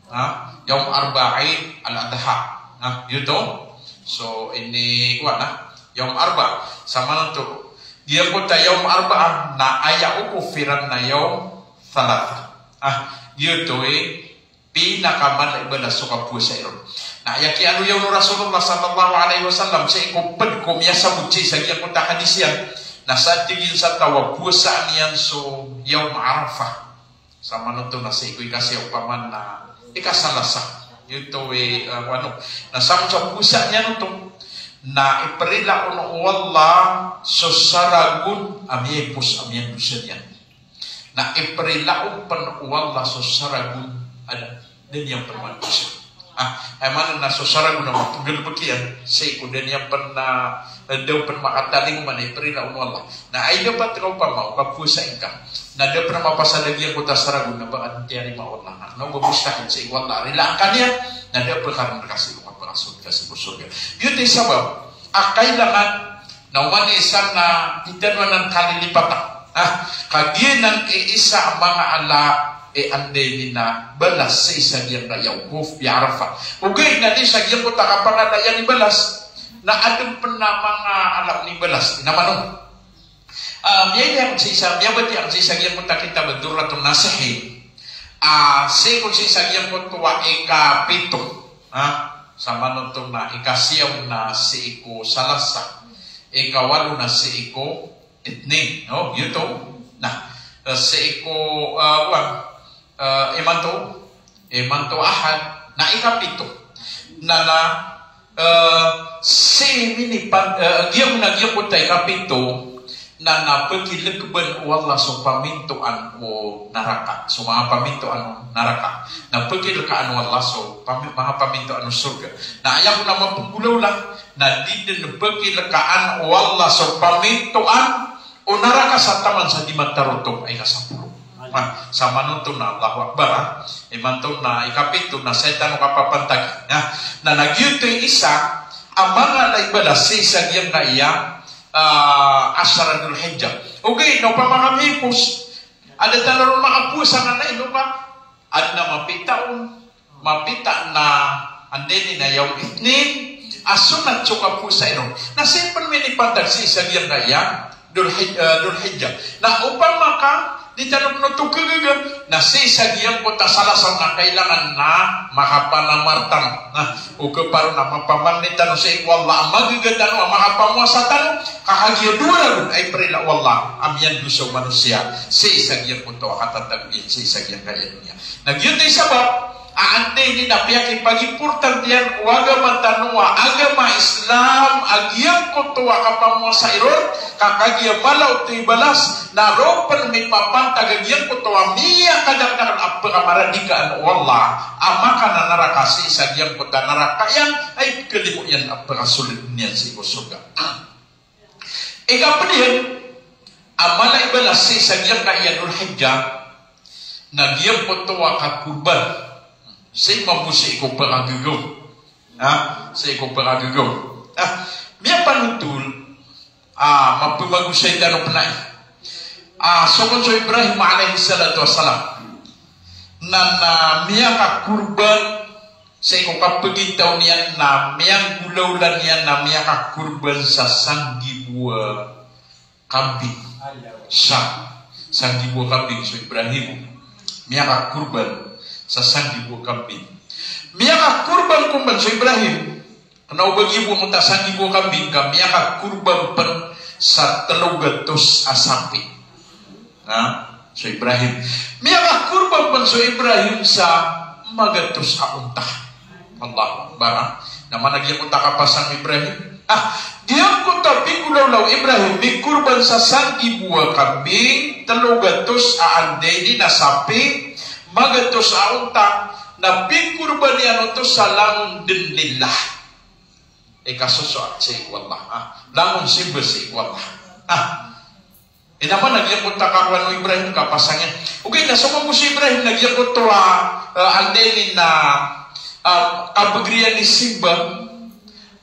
Ha? Yawm Arba Eid Al-Adha. Ha? Giyoto. So, ini kowan na Yawm Arba. Samanoto. Giyangkoto a Yawm Arba na aya okop iran na Yawm Thalatha. Ha? Giyoto i pinakamala i balas o kapowasa iron. Na aya kiyaaloya on o Rasulullah sallallahu alaihi wasallam sii ko pd ko miyasabot sii sa giyangkoto a hadis iyan. Na sa tig iyan sa taw a powasaan iyan so Yawm Arafah. Samanoto na sii ko ikasiyaw, opama na ikasalasa. Giyoto i, eh, ano. Na sa, sa powasaan iyan oto na iprila on o Allah so saragon a miyaipos a miyandosa niyan. Na iprila on pn o Allah so saragon a da, da niyan pn mandosa. Ah, aya maana na so saragon a mapnggalbk iyan sii ko da niyan pn na, eh, da on pn makatalingoma na iprila on o Allah. Na aya dapat ka opama o kapowasa ingka na da pn mapasad a giyangkoto a saragon na ba ka dn tiyarima o Allah. Na, na oba mustahil sii ko Allah a rilaan ka niyan, na da pn karn ka sii ko kapakasold ka sii ko sorga. Giyoto i sabap a kailangan na oman i isa na di tano anan kalilipatan. Ah, kagiya nan i isa a manga ala i anda ini na balas sii sa giyangkaya okop i Arafah. Ogaid na di sa giyangkoto a kapangala iyan i balas, na adn pn a manga ala on i balas. Ino man on? Ah, miyabatiya akn sii sa, miyabatiya akn sii sa giyangkoto a kitab a Durratun Nasihin. Ah, sii ko sii sa giyangkoto a ikapito. Ah, samanoto na ikasiyaw na sii ko Salasa. Ikawalo na sii ko Itnin, no? Giyoto. Na, eh, sii ko, eh, wa, eh, imanto, imanto Ahad, na ikapito. Na, na, eh, sii minipan-, eh, giya na giyoto a ikapito, na, na pkilkban o Allah so pamintoan o naraka. So manga pamintoan o naraka. Na pkilkaan o Allah so pami-, manga pamintoan o sorga. Na aya ko na mapnggolawla, na di dn pkilkaan o Allah so pamintoan o naraka sa taman sa di matarotop a ikasapolo. Na, samanoto na Allahu Akbar, ah. Imanto na ikapito na saitan o kapapantagi. Na, na, na giyoto i isa a manga ala i balas sii sa giyangkaya, ah, Ashara Dhul Hijjah. Ogaid na opama ka miyaipos, a da tano ron makapowasa na ino ka, adn a mapita on, mapita na anda ini na Yawm Itnin a sonat so kapowasa iron. Na sii pn minipantag sii sa giyangkaya Dhul Hij-, eh, Dhul Hijjah. Na opama ka di tano pn oto kagaga, na sii sa giyangkoto a salasaw na kailangan na makapanamar tano. Na o kaparo na mapamarni tano sii ko Allah a magaga tano a makapamowasa tano, ka kagiya dowa ragon a iprila o Allah a miyandosa o manosiya sii sa giyangkoto a katatago iyan sii sa giyangkaya doniya. Na giyoto i sabap a anday ini na piyakipagimportantiyan o agama tano a agama Islam a giyangkoto a kapamowasa iron, ka kagiya mala oto i balas na roo pn mipapantag a giyangkoto a miyakadakdakl a pkhamaradikaan o Allah a makananaraka sii sa giyangkoto a naraka iyan a ipkhalimo iyan a pkhasold iyan sii ko sorga. Ikapd iyan a mala i balas sii sa giyangkaya Dhul Hijjah na giyangkoto a kakorban. Sii mambo sii ko pkhagagaw. Ha? Sii ko pkhagagaw. Ha? Miyapanotol a mapmagosay tano pn ai a so kon so Ibrahim alayhis salatu wassalam na, na miyakakorban sii ko kapagintaw niyan na miyanggolawla niyan na miyakakorban sa sanggibo a kambing. Sa, sanggibo a kambing so Ibrahim. Miyakakorban sa sanggibo a kambing. Miyakakorban kon pn so Ibrahim. Kna o ba giya bo angkoto a sanggibo a kambing ka miyakakorban pn sa tlo gatos a sapi. Ha? So Ibrahim. Miyakakorban pn so Ibrahim sa magatos a onta. Allahu Akbar, ha? Na mana giyangkoto a kapasang o Ibrahim? Ah, giyangkoto a pinggolawla o Ibrahim, mikorban sa sanggibo a kambing, tlo gatos a anday ini na sapi, magatos a onta, na pikorban iyan oto sa langon dn lillah. Ikasosoat sii ko Allah. Ah, langon simba sii ko Allah. Ah. Ino man a giyangkoto a kakowan o Ibrahim kapasang iyan. Ogaid na so mambo so Ibrahim na giyangkoto a, eh, anday ini na, ah, kabagr iyan i simba,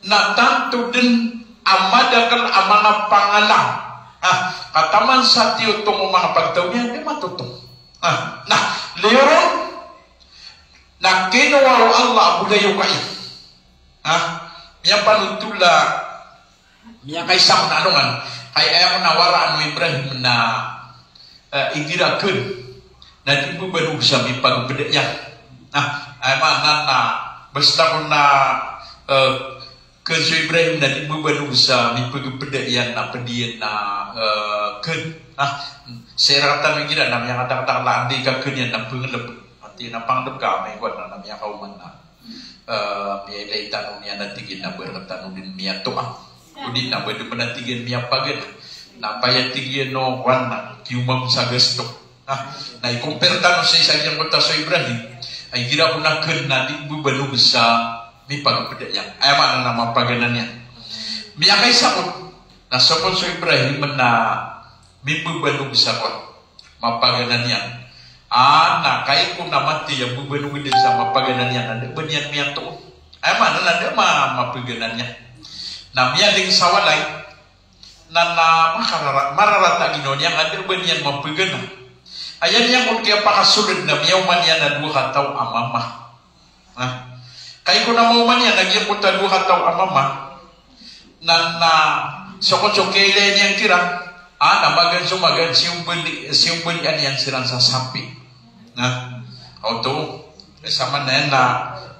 na tanto dn a madakl a manga pangalang. Ah, ka taman sa tiyotong o manga pagtaw niyan, di matotong. Ah, na, liyo ron, na kinowa o Allah a bolayoka iyan. Ha? Miyapanotol a miyakaisa ko na alongan. Kay aya ko na waraan o Ibrahim na, eh, igira kn na di mbabanog sa mipagpda iyan. Na, aya maana na basta ko na, eh, kn so Ibrahim na di mbabanog sa mipagpda iyan na pd iyan na, eh, kn. Na, sii rktano igira na miyakadakdakl a anday ka kn iyan na panglb. Anti na panglb ka, amay ko na, na miyakaoma na. Eh, miyailay tano niyan a tig iyan na ba rktano dn miyatoa. O di na ba dn pn a tig iyan miyapagana. Na paya tig iyan o kowan na, kiyomam sa gasto. Na, na i-compare tano sii sa giyangkoto a so Ibrahim. Ay igira ko na kn na di mbabanog sa mipagpda iyan. Aya maana na mapagana niyan. Miyakaisa ko, na so kon so Ibrahim na mimbabanog sa kowan. Mapagana niyan. Ah, na kay ko na mati a mbabanog dn sa mapagana niyan, na da ba niyan miyatoon. Aya maana na da ma-, mapagana niyan. Na miyading sa walay, na, na makarara-, mararata a ginawa niyan, na da ba niyan mapagana. Aya niyan kon kiyapakasold na miyaoma niyan a dowa kataw a mama. Ha? Kay ko na maoma niyan a giyangkoto a dowa kataw a mama, na, na so kon so kiyailay niyan kiran, ah, na magaan so magaan, siyombali-, siyombalian iyan siran sa sapi. Na, oto, eh, samanaya na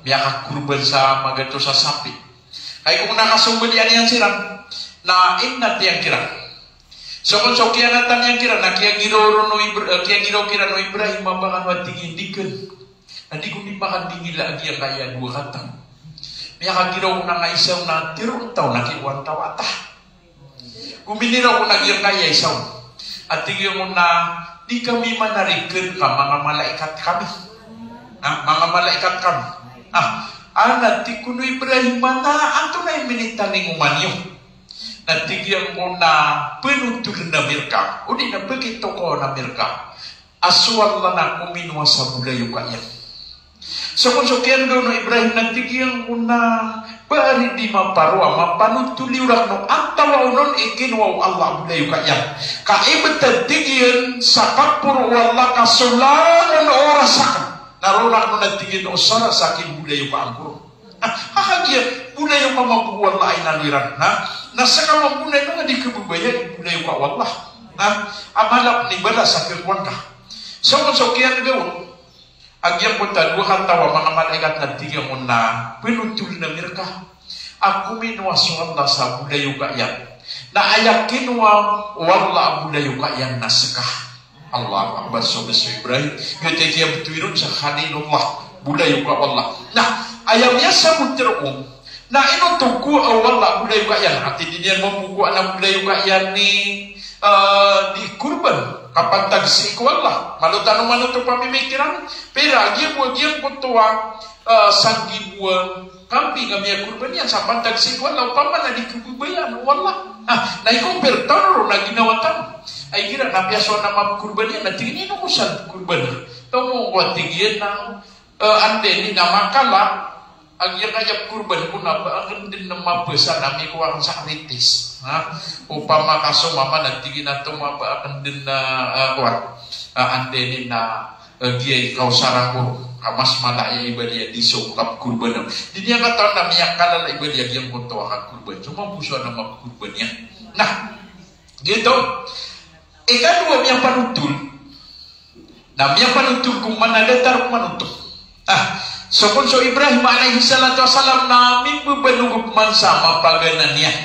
miyakakorban sa magatos a sapi. Kay ko na kasombalian iyan siran, na inat iyan kiran. So kon so kiyanatan iyan kiran, na kiyagiraw ron o Ibra-, eh, kiyagiraw kiran o Ibrahim a ba kano a tig iyan di kn. Na di ko di makadingila a giyangkaya dowa kataw. Miyakagiraw ko na nga isa on na tiro taw na kinowa taw a ta. Gominiraw ko na giyangkaya isa on. A tig iyan on na, di kami manarikn ka manga malaikat kami. Ha, manga malaikat kami. Ah, ana tig kon o Ibrahim a na antonaa i minitaningoman iyo. Na tig iyan on na pnotoln ami rka. O di na pkitokawan ami rka. A so Allah na kominowa sa bolayoka iyan. So kon so kiyandoon o Ibrahim na tig iyan on na ba ari di maparwa, mapanotol iyo rakn o antawaa on i kinowa o Allah a bolayoka iyan. Ka ibt a tig iyan sa kaporo o Allah ka so langon o oras akn. Na roo rakn on a tig iyan o sara sa akin bolayoka angkoro. Na, a kagiya, bolayoka mambo o Allah a inaloy iran. Na, na seka mambo na ino nga di kababaya, bolayoka o Allah. Na, a mala pn i balas a khakowan ka. So, so kiyan gawon. A giyangkoto a dowa kataw a manga malaikat na tig iyan on na phanotholn ami rka a kominowa so Allah sa bolayoka iyan. Na aya kinowa o Allah a bolayoka iyan na seka. Allahu Akbar, so, so Ibrahim. Giyoto i kiyabtowi ron sa Khalilullah. Bolayoka o Allah. Na, aya miyasabot roo na ino oto ko o Allah a bolayoka iyan. Ati di niyan mambo ko a bolayoka iyan i, eh, di korban. Kapantag sii ko Allah. Malo tano man oto pamimikiran. Pira, giya bo, giyangkoto a, eh, sanggibo a kambing a miyakorban iyan sa pantag sii ko Allah. Opama na di kababayaan o Allah. Ah, na iko pira tano ron na ginawa tano. Ay gira na piyasowa na makorban iyan. Na tig iyan ino ko sa korban. Tomo ko a tig iyan na Eh, anday ni na makala, a giyangkaya korban ko na ba akn dn na mabasa na mikowa akn sa ritis. Ha? Opama ka so mama na tig iyan a tomo a ba akn dn na, eh, kowan. Eh, anday ni na, eh, giyai kaosara ko, ka mas mala i ibadah iyan di so kakorban. Di niyan katawan na miyakala i ibadah iyan giyangkoto a kakorban. So mambo so a na makorban iyan. Na, giyoto. Ikadowa, miyapanotol. Na miyapanotol ko mana datar ko manoto. Ah, so kon so Ibrahim alayhis salatu wassalam na mimbabanog pman sa mapaganay niyan.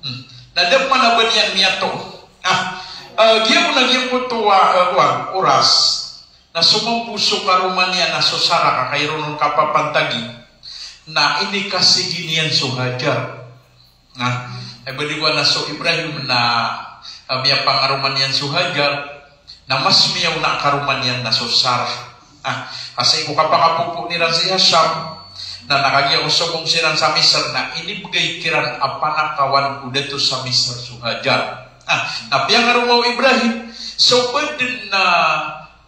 Hmm. Na da pman a ba niyan miyatoon. Ah, eh, giya ko na giyangkoto a, eh, kowan, oras. Na so mambo so karoma niyan na so Sarah ka kaironon kapapantagi. Na inikasigi niyan so Hajar. Na, ay ba di ko na so Ibrahim na, ah, miyapangaroma niyan so Hajar, na mas miyaona a karoma niyan na so Sarah. Ah, a sii ko kapakapopoon iran sii sa Sham, na kagiya ko sobong siran sa Misr, na inibgay kiran a panakawan o dato sa Misr so Hajar. Ah, na piyangaroma o Ibrahim, so ba dn na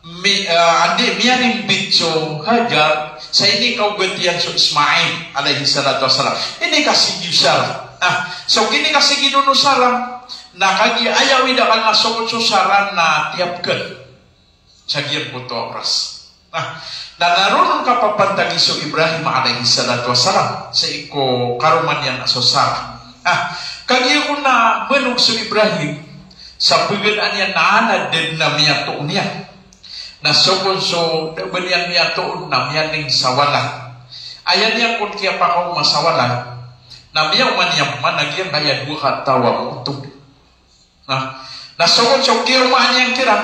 Mi-, ah, andi, miyarimbit so Hajar, sa inikaogat iyan so Ismail, alayhis salatu wassalam. Inikasigi o Sarah. Ah, so kinikasigi on o Sarah, na kagiya aya wida ka na so, so Sarah na tiyapkn. Sa giyangkoto a oras. Ah, na naronon kapapantagi so Ibrahim alayhis salatu wassalam, sii ko karoma niyan a so Sarah. Ah, kagiya ko na banog so Ibrahim, sa paganay niyan na ana da dn a miyatoon iyan. Na so kon so da ba niyan miyatoon na miyaning sa walay. Aya niyan kon kiyapakaoma sa walay. Na miyaoma niyan pman a giyangkaya dowa kataw a moto. Na, na so kon so kiyaoma niyan kiran.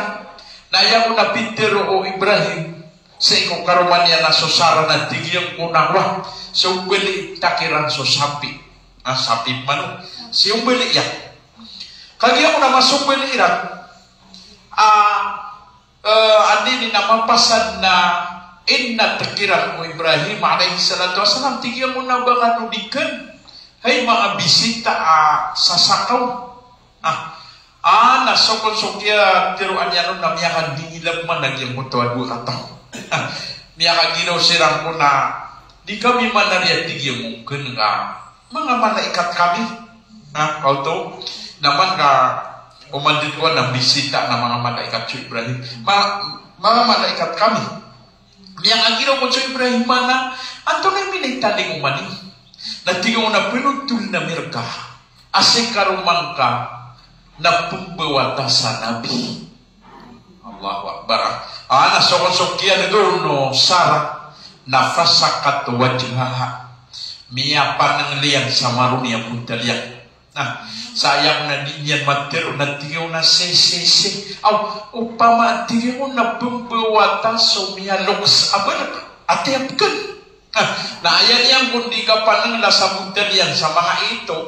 Na aya kon a pitharo o Ibrahim sii ko karoma niyan a so Sarah na tig iyan kon a kowan. Sombali ta kiran so sapi. Na sapi pman. Siyombali iyan. Kagiya kon a masombali iran. Ah, Eh, andi ni na mapasad na inat kiran o Ibrahim alayhis salatu wassalam, tig iyan on a ba kano di kn, hay manga bisita a sasakaw. Ah, ah, na so kon so kiyatharoa niyan on na miyakadingila pman a giyangkoto a dowa kataw. Miyakagiraw siran kon a di kami manariya, tig iyan on kn ka manga malaikat kami. Ha, kaoto, na man ka oman dn ko na bisita na manga malaikat so Ibrahim. Ma-, manga malaikat kami. Miyakagiraw kon so Ibrahim a na, antonaa i minitaling o mani? Na tig iyan on a phanotholn ami rka a sii karoma ngka na pmbawata sa nabi. Allahu Akbar. Ah, na so kon so kiyan'g on o Sarah, na fasakkat wajhaha. Miyapan'g iyan sa maroni a bontal iyan. Na, sa aya kon a di niyan matharo na tig iyan on a se, se, se. Aw, opama tig iyan on na pmbawata so miyaloks a balk a tiyapkn. Ah, na aya niyan kon di kapan'g na sa bontal iyan sa manga ito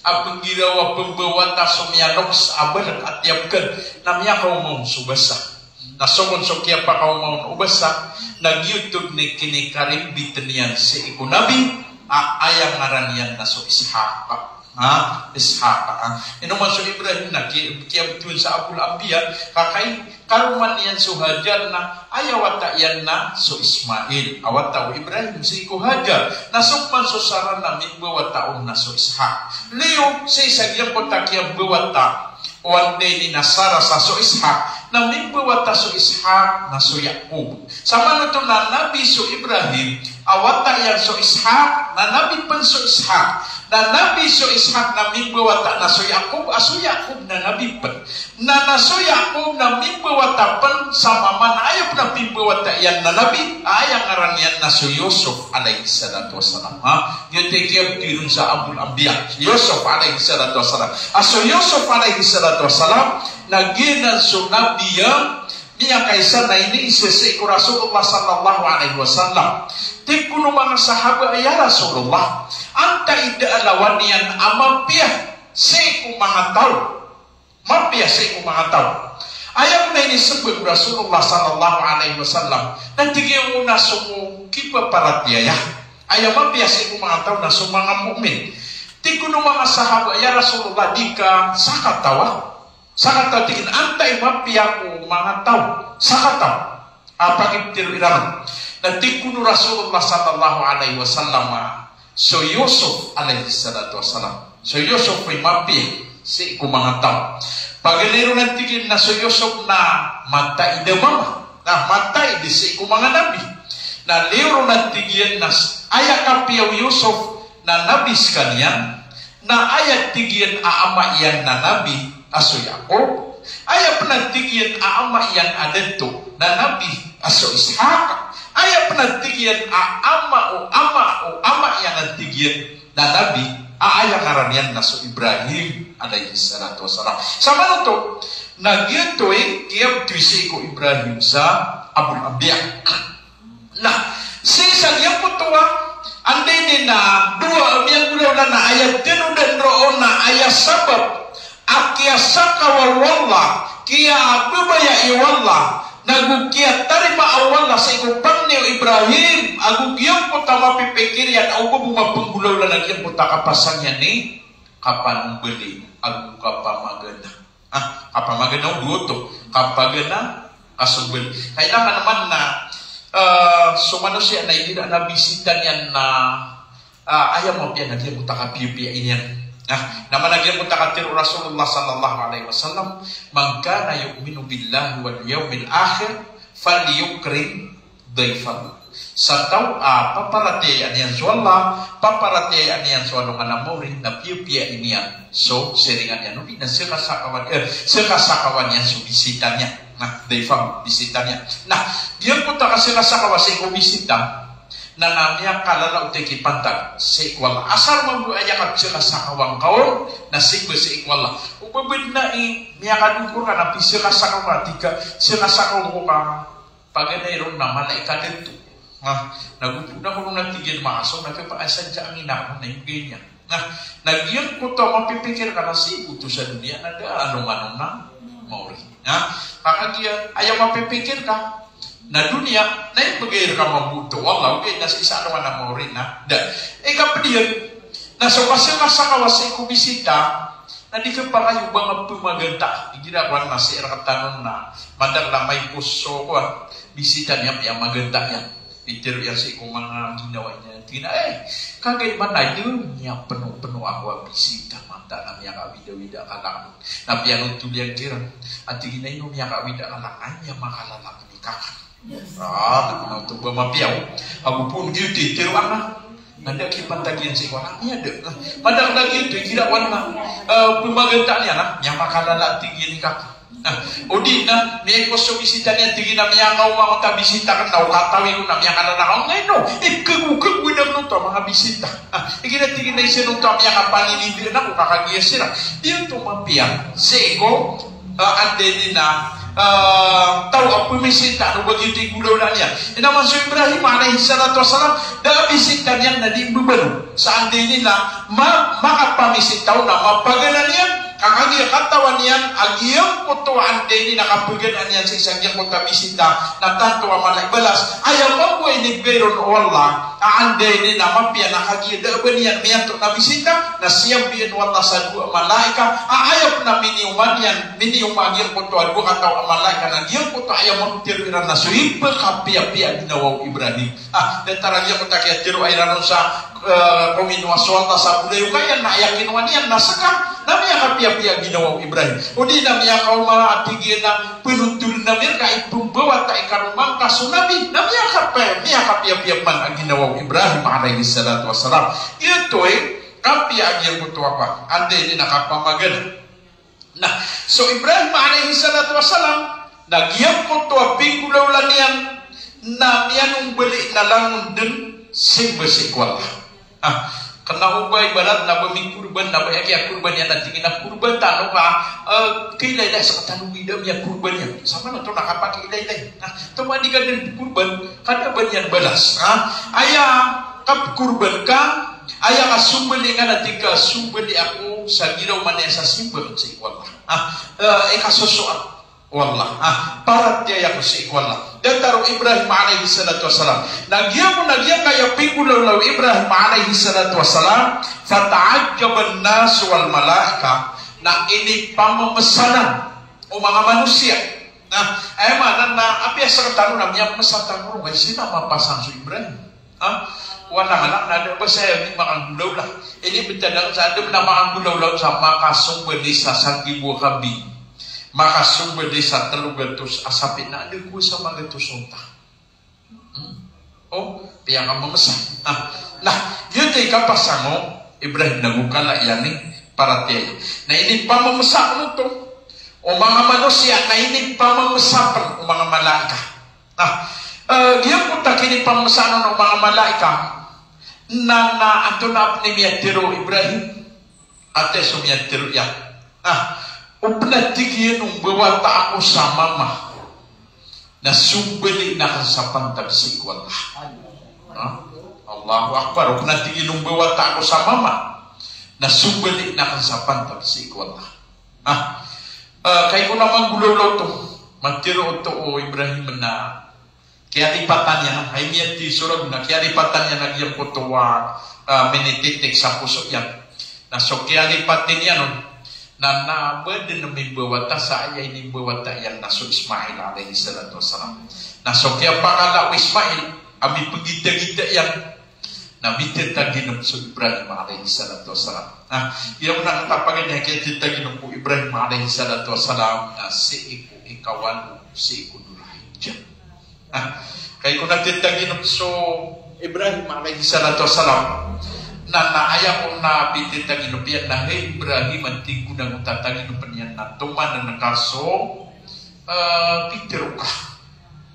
a pnggiraw a pmbawata so miyaloks a balk a tiyapkn, na miyakaoma on so basa. Na so kon so kiyapakaoma on o basa, na giyoto dn i kinikarimbit iyan sii ko nabi a aya ngaran iyan na so Ishaq. Ha? Ishaq. Ha? Ino man so Ibrahim na ki-, kiyabtowan sa Abul Anbiya, ka kay karoma niyan so Hajar na aya wata iyan na so Ismail, a wata o Ibrahim sii ko Hajar. Na so pman so Sarah na mimbawata on na so Ishaq. Liyo, sii sa giyangkoto a kiyambawata o anday ni na Sarah sa so Ishaq, Na mimbawata so Ishaq na so Yaqub. Samanoto na nabi so Ibrahim, a wata iyan so Ishaq, na nabi pen so Ishaq. Na nabi so Ishaq na mimbawata na so Yaqub, a so Yaqub na nabi pen. Na, na so Yaqub na mimbawata pen sa mama na aya pen a pimbawata iyan na nabi, a aya ngaran iyan na so Yusuf alayhis salatu wassalam. Ha? Giyoto i kiyabtowi ron sa Abul Anbiya, Yusuf alayhis salatu wassalam. A so Yusuf alayhis salatu wassalam, na giyanan so nabi a miyakaisa na iniisa sii ko Rasulullah sallallahu alayhi wasallam. Tig kon o manga sahaba a, "Ya Rasulullah, antaa i da a lawan iyan a mapiya sii ko manga taw?" Mapiya sii ko manga taw. Aya pen a inisembag o Rasulullah sallallahu alayhi wasallam, na tig iyan on a so kipaparatiyaya. Aya mapiya sii ko manga taw na so manga mu'min. Tig kon o manga sahaba, "Ya Rasulullah, di ka sakataw a?" Sakataw, tig iyan, antaa i mapiya ko manga taw? Sakataw. A pagiptiro iran. Na tig kon o Rasulullah sallallahu alayhi wasallam, so Yusuf alayhis salatu wassalam. So Yusuf i mapiya sii ko manga taw. Paganay ron a tig iyan na so Yusuf na mataid a mama. Na mataid sii ko manga nabi. Na liyo ron a tig iyan na s-, aya kapiya o Yusuf na nabi sekaniyan, na aya tig iyan a ama iyan na nabi a so Yaqub. Aya pen a tig iyan a ama iyan a dato na nabi a so Ishaq. Aya pen a tig iyan a ama o ama o ama iyan a tig iyan na nabi, a aya ngaran iyan na so Ibrahim alayhis salatu wassalam. Samanoto na giyoto i kiyabtowi sii ko Ibrahim sa Abul Anbiya. Na sii sa giyangkoto a, anday ini na dowa a miyanggolawla na aya tenodan roo na aya sabap a kiyasakawa o Allah, kiyababayai o Allah, nago kiyatarima o Allah sii ko pangni o Ibrahim, ago giyangkoto a mapipikir iyan, o ba bo mapenggolawla na giyangkoto a kapasang iyan i kapanombali ago kapamagana. Ah, kapamagana o dowa oto. Kapagana, kasombali. Kailangan man na, eh, so manosiya na igira na bisita niyan na, ah, aya mapiya na giyangkoto a kapiyapiya iyan. Nah, na mana giyangkoto a katharo o Rasulullah sallallahu alayhi wasallam, "Man kana yu'minu billahi wal yawmil akhir, falyukrim dayfahu." Sa taw a paparatiyayaan iyan so Allah, paparatiyayaan iyan so alongan a maori, na piyapiya iyan so siringan iyan, odi na sekasakawan, eh, sekasakawan iyan so bisita niyan. Nah, dayfahu, bisita niyan. Nah, giyangkoto a kasekasakawa sii ko bisita, na, na miyakalala o tekipantag sii ko Allah. Asar mambo aya kasekasakawan ka on, na sii ko, sii ko Allah. O ba bo na i miyakadokor ka na pisekasakawa, tig ka, sekasakawa ko ka Paganay ron na mala i kadato. Na, na go pn ako ron a tig iyan, maasong na kiyapakasadya angin ako na imbgay niyan. Na, na giyangkoto a mapipikir ka na sii bo oto sa doniya na da a alongan on a maori. Na, ka kagiya aya mapipikir ka na doniya, na imbgay rka mambo oto. Wallah, ogaid na sii sa alongan a maori na da. Ikapd iyan, na so kasakasakawa sii ko bisita, na di kapakay o ba nga pmaganta. Igira kowan na sii rktano na madakl a maipos so kowan, bisita niyan, miyamaganta iyan. Pitharo iyan sii ko manga ginawa niyan. Tig iyan a, eh, kagiya man a di miyapnopno ako a bisita, manta na miyakawidawida ka lakn. Na piyanothol iyan kiran. A tig iyan a ino miyakawida ka lakn, a miyamakalala pn i kaka. Ah, na oto ba mapiya o. Ago pn giyoto i tharoa ka. Na da kipantag iyan sii ko anak iyan, da. Madakl a giyoto, igira kowan na, eh, pmaganta niyan na miyamakalala, tig iyan i kaka. Na, odi na, miyaipos so bisita niyan, tig iyan a miyakaoma angkoto a bisita akn na o katawi ko na miyakalala ka. Ongay no, eh, kagokagowad akn oto a manga bisita. Ah, igira tig iyan a isa oto a miyakapaninibi akn ko kakagiya siran. Di oto mapiya sii ko, ah, anday ini na, ah, taw a pmisita, ano ba giyoto i golawla niyan. Ina man so Ibrahim alayhis salatu wassalam, da a bisita niyan na di mbabaloy. Sa anday ini na ma-, makapamisita on na mapagana niyan, ka kagiya katawan iyan a giyangkoto a anday ini na kapagana niyan sii sa giyangkoto a bisita, na tanto a mala i balas. Aya mambo a inimbgay ron o Allah, a anday ini na mapiya na kagiya da a ba niyan miyanto na bisita, na siyambian o Allah sa dowa a malaika, a aya pn a minioma niyan, minioma a giyangkoto a dowa kataw a malaika na giyangkoto a aya maptharo iran na so ipkhapiyapiya a ginawa o Ibrahim. Ah, datar a giyangkoto a kiyatharo iran on sa, eh, kominowa so Allah sa bolayoka iyan na aya kinowa niyan na ska, Na miyakapiyapiya a ginawa o Ibrahim. O di na miyakaoma a tig iyan a penontol na miyaka ipembawata i karoma ngka so Nabi. Na miyakapiya, miyakapiyapiya man a ginawa o Ibrahim alayhis salatu wassalam. Giyoto i kapiya a giyangkoto a kowan. Anda ini na kapamagana. Na so Ibrahim alayhis salatu wassalam, na giyangkoto a pinggolawla niyan na miyanongbali na langon den simba sii ko Allah. Ah, kena o ba ibarat na ba mikorban, na ba aya kiyakorban iyan a tig iyan a korban tano ka, eh, kailaylay sa katano gida miyakorban iyan. Sa mana to na kapakailaylay. Ah, to ba di ka den korban, kada ba niyan balas. Ah, aya kakorban ka, aya kasongbali nga na tig ka songbali ako sa giraw man iyan sa simba sii ko Allah. Ah, eh, ikasosoat. Wallah, ah, paratiyaya ko sii ko Allah. Datar o Ibrahim alayhis salatu wassalam. Na giyangkoto, na giyangkaya pinggolawla o Ibrahim alayhis salatu wassalam, fata'ajjaban nasu wal malaika. Na inipamemesanan o manga manosiya. Na, aya maana na, apiya sekatano na miyamemesa tano ron, ay sii na mapasang so Ibrahim. Ha? Wana ngka na, na da ba saya di makanggolawla. Ini betadan sa adem na makanggolawla sa makasomba di sa sanggibo a kambing. Makasomba di sa telo gatos a sapi na da ko sa magatos onta. Hmm. O, piyakamemesan. Ha? Na, giyoto i kapasang o Ibrahim na go kala iyan i paratiyaya. Na inipamemesan oto o manga manosiya, na inipamemesan pen o manga malaika. Na, eh, giyangkoto a kinipamesaan o manga malaika, na, na antonaa pen i miyatharo o Ibrahim, ati so miyatharo iyan. Na, o pen a tig iyan o mbawata ako sa mama, na sombalin aken sa pantag sii ko Allah. Na, Allahu Akbar. O pen a tig iyan o mbawata ako sa mama, na sombalin aken sa pantag sii ko Allah. Ah, eh, kagiya ko na manggolawla oto, matharo oto o Ibrahim na kiyalipatan iyan, hay miyatharo so ragon na kiyalipatan iyan a giyangkoto a, eh, minititik sa poso iyan. Na so kiyalipatan iyan on, na, na ba den mimbawata sa aya inimbawata iyan na so Ismail alayhis salatu wassalam. Na so kiyapakala o Ismail a mipegitegite iyan, na mitetaginep so Ibrahim alayhis salatu wassalam. Na, aya on a katapagan iyan a kiyatetaginep o Ibrahim alayhis salatu wassalam, na sii ko ikawalo, sii ko Dhul Hijjah. Na, kagiya ko na tetaginep so Ibrahim alayhis salatu wassalam, na, na aya on a pitetaginep iyan na, hay Ibrahim, a tig o na go tataginepen iyan na tomanen ka so, eh, pitharo ka.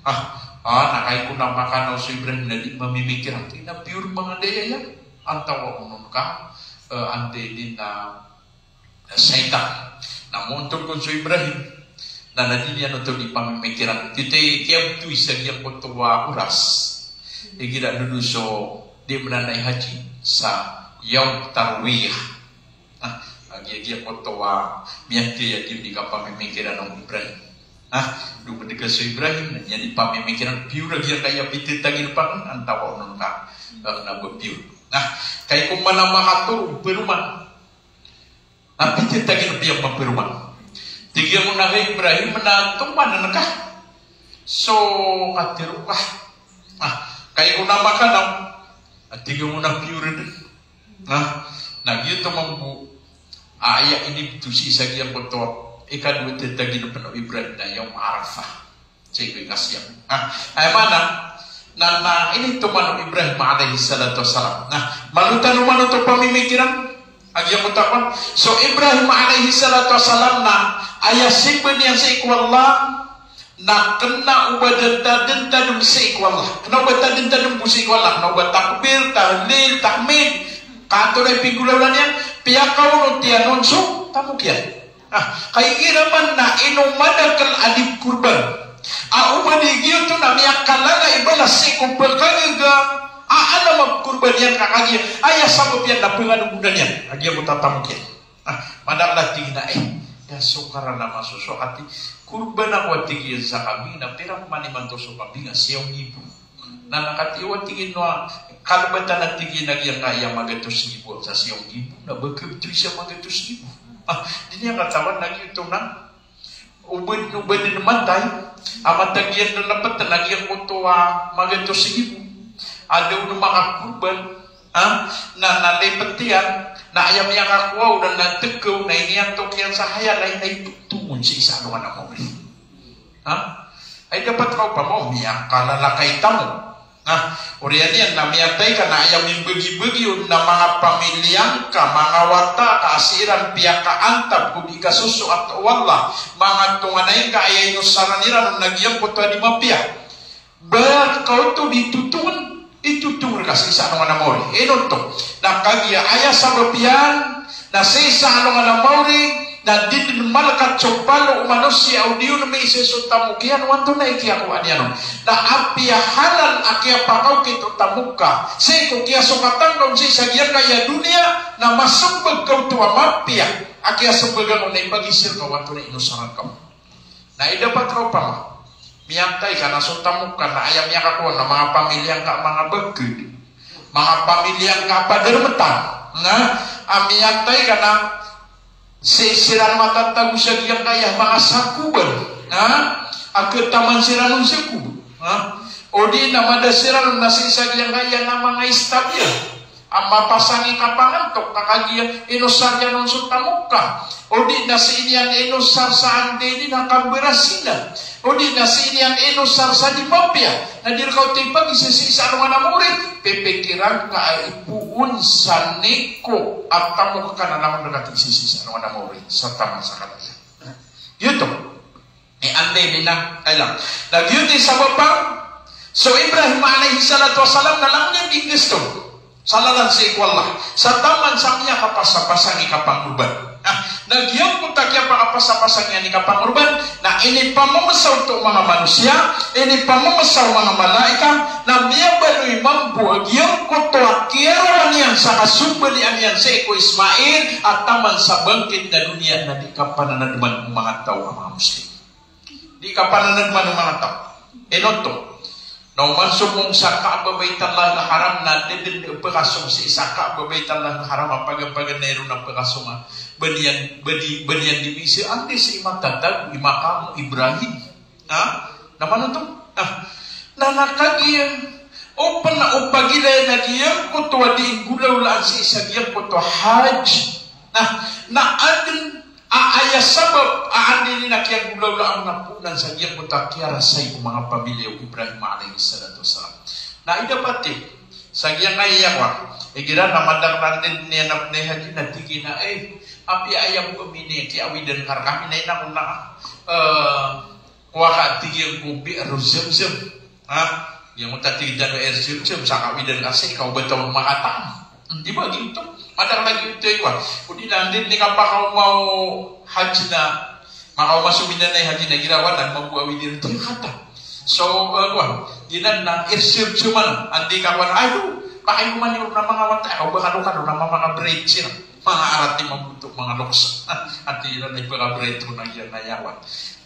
Ah, ah, na kagiya ko na makanaw so Ibrahim na di mamimikiran. Tig iyan a piyor manga daya iyan. Antawaa on ka, eh, anday di na, eh, shaytan. Na montol kon so Ibrahim. Na, na di niyan oto di pamimikiran. Giyoto i kiyabtowi sa giyangkoto a oras. Igira dodo so di menanay haji sa yawm tarwiyah. Ah, a giya, giyangkoto a miyathay a di kapamimikiran o Ibrahim. Ah, do medeg so Ibrahim, na di niyan di pamimikiran, piyor a giyangkaya pitetaginepen aken, antawaa on ka, eh, na ba piyor. Na, kagiya ko mana makatoro peroman. Na pitetaginepen iyan peroman. Tig iyan on a hay Ibrahim, na tomanen ka so katharo ka. Ah, kagiya ko na makanaw, a tig iyan on a piyor den. Na, na giyoto mambo a aya inibto sii sa giyangkoto a ikadowa a tetaginepen o Ibrahim na yawm Arafah. Sii ko ikasiyam. Na, aya maana, na, na initoman o Ibrahim alayhis salatu wassalam. Na, malo tano man oto pamimikiran a giyangkoto a kowan. So Ibrahim alayhis salatu wassalam na aya simba niyan sii ko Allah, na kena o ba dentadentadem sii ko Allah. Kena o ba tadentadem bo sii ko Allah. Kena o ba takbir, tahlil, tahmid. Ka antonaa i pinggolawla niyan, piyakaonot iyan on so tamok iyan. Ah, kagiya igira man na ino madakel a di korban. A o ba di giyoto na miyakalala i balas sii ko pekagaga a alam a korban iyan ka kagiya aya sabap iyan na pengadogodan iyan a giyangkoto a tamok iyan. Ah, madakel a tig iyan a, eh, aya so karana masoso a tig, korban ako a tig iyan sa kambing na pira man imanto so kambing a siyaw nggibo. Na, na katii o a tig iyan a kalebatan a tig iyan a giyangkaya magatos nggibo sa siyaw nggibo, na ba kebetowi sa magatos nggibo. Ah, di niyan katawan a giyoto na o ba, o ba den mantay a matag iyan den lepeten a giyangkoto a magatos nggibo. A da on makakorban, ah, na, na lipet iyan, Na aya miyakakowa on na tekaw na iniyantok iyan sa hayal a ina itotongon sii sa alongan a mawri. Ha? Ay dapat ka opama o miyakalalakay tano. Ha? Oriyan iyan na miyatay ka na aya mimbagibagi on na manga pamilya ngka, manga wata ka a sii ran piyakaantab ko di kasosoat o Allah, manga tonganay ngka a aya inosaran iran on na giyangkoto a di mapiya. Ba ka oto di totongon, itotongon ka sii sa alongan a mawri. Ino oto? Na kagiya aya sabap iyan na sii sa alongan a mawri na di den malkat so palo o manosiya o di on miiza so tamok iyan o antonaa i kiyakowaan iyan on. Na apiya halal a kiyapakaokit o tamok ka sii ko kiyasokatan ka on sii sa giyangkaya doniya, na masembag ka oto a mapiya a kiyasembagan on na ipagisir ka o antonaa i inosaran ka on. Na aya dapat ka opama, miyatay ka na so tamok ka na aya miyakakowa na manga pamilya ngka a manga baked, manga pamilya ngka a padarmetan, na a miyatay ka na sii siran matatago sa giyangkaya manga sakoban, na a ketaman siran on sakob, na o di na mada siran on na sii sa giyangkaya na manga istabil a mapasang i kapangantok ka kagiya inosar iyan on so tamok ka. O di na sii niyan inosar sa anday di na kamberasina. O di na sii niyan inosar sa di mapiya. Na di reka oto ipagiza sii sa alongan a mawri. Pipikiran ka a ipoon sa niko a tamok ka na langon reka tig sii sa alongan a mawri. Sa taman sa kadaklan. Giyoto. Ni anday di na, ay lang. Na giyoto i sabap a so Ibrahim alayhis salatu wassalam na langon iyan di inggesto. Sa lalan sii ko Allah. Sa taman sa miyakapasapasang i kapangorban. Na, na giyangkoto a kiyapakapasapasang iyan i kapangorban, na inipamemesa oto o manga manosiya, inipamemesa o manga malaikat, na miyabaloy mambo a giyangkoto a kiyarawan iyan sa kasombalian iyan sii ko Ismail, a taman sa bangkit na doniya na di kapananademan o manga taw a manga Muslim. Di kapananademan o manga taw. Ino oto? Na oman somong sa Ka'bah Baitallahil Haram na da den pekasong sii sa Ka'bah Baitallahil Haram a pagapaganay ron a pekasong a ba niyan, ba di, ba niyan di bisa anday sii matatago i maqam o Ibrahim. Ha? Na mano oto? Ha? Na, na kagiya open na opagilay na giyangkoto a di inggolawlaan sii sa giyangkoto a hajj. Na, na aden a aya sabap a anday ini na kiyanggolawlaan na poonan sa giyangkoto a kiyarasay ko manga pamilya o Ibrahim alayhis salatu wassalam. Na ida pati sa giyangkaya kowan, igira na madakl a anday ini a na pnay hajj na tig iyan a, eh, apiya aya bo ami ini kiyawidan ka rkami na ina ko na, eh, kowa ka tig iyan ko Bi'r Zamzam. Ha? Giyangkoto a tig tano Air Zamzam, sa kawidan ka sii ka o ba taw on makataam. Hmm, di ba giyoto? Madakl a giyoto i kowan. O di na anday ini kapakaoma o hajj na, makaoma so minanay hajj na igira wanan mambo a awid iran, di kata. So, eh, kowan, giyanan na Air Zamzam anan. Anday ka kowan, ayo, pakaoma niyo ron a manga wata, o ba kano-kano na manga bright siran. Manga arat i mambo oto, manga loks. Ati iran na ipaka-bright ron a giyanan a kowan.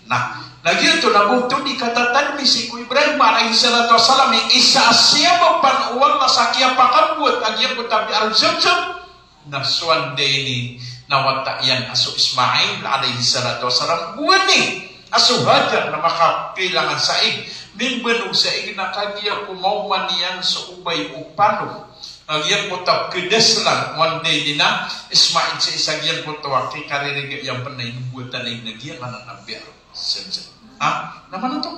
Na, na giyoto na ba oto di katatadmi sii ko Ibrahim alayhis salatu wassalam i isa a siyabapan o Allah sa kiyapakambowat a giyangkoto a Bi'r Zamzam, na so anday ini na wata iyan a so Ismail alayhis salatu wassalam, gowani a so Hajar na makapilangan sa ig, mimbanog sa ig na kagiya ko maoma niyan so obay o pano a giyangkoto a pkdaslan o anday ini na Ismail sii sa giyangkoto a kikaririga iyan pn a inobowatan iyan na giyanan a Bi'r Zamzam. Ha? Na mano oto?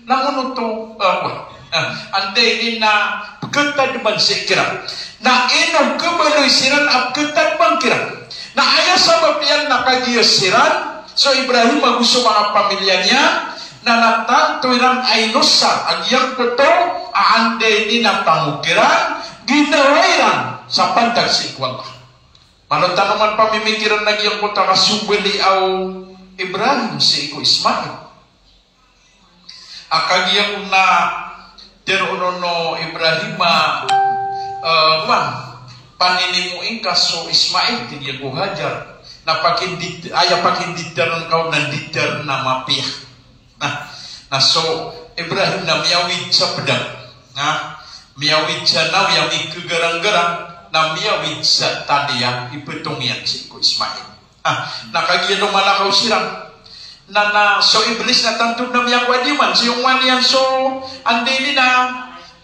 Langon oto, eh, kowan. Eh, anday ini na pkatadman sii kiran. Na ino kabaloy siran a pkatadman kiran. Na aya sabap iyan na kagiya siran, so Ibrahim ago so manga pamilya niyan, na, na tanto iran a inosar a giyangkoto a anday ini na tamok iran, ginawa iran sa pantag sii ko Allah. Malo tano man pamimikiran a giyangkoto a kasombalian o Ibrahim sii ko Ismail. A kagiya ko na tharoon o Ibrahim a, eh, kowan, paninimoing ka so Ismail, tig iyan ko Hajar. Na pakindit-, aya pakinditaran ka on na nditaran a mapiya. Na, na so Ibrahim na miyawid sa pdang. Na, miyawid sa naw a mikhagaranggarang, na miyawid sa tali a iptong iyan sii ko Ismail. Ah, na kagiya oto malakaw siran. Na, na so Iblis na tanto na miyakowa di man, siyongowan iyan so anday ini na,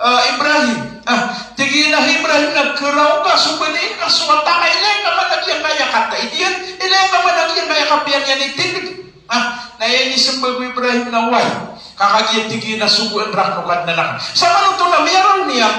eh, Ibrahim. Ah, tig Tig iyan a hay Ibrahim na keraw ka so bali ngka so wata ka, ilay ngka man a giyangkaya kataid iyan, ilay ngka man a giyangkaya kapiya niyan itindeg. Ah, na aya inisembag o Ibrahim na way. Ka kagiya tig iyan a sogoan rakn o Kadnan akn. Samanoto na miyaraw niyan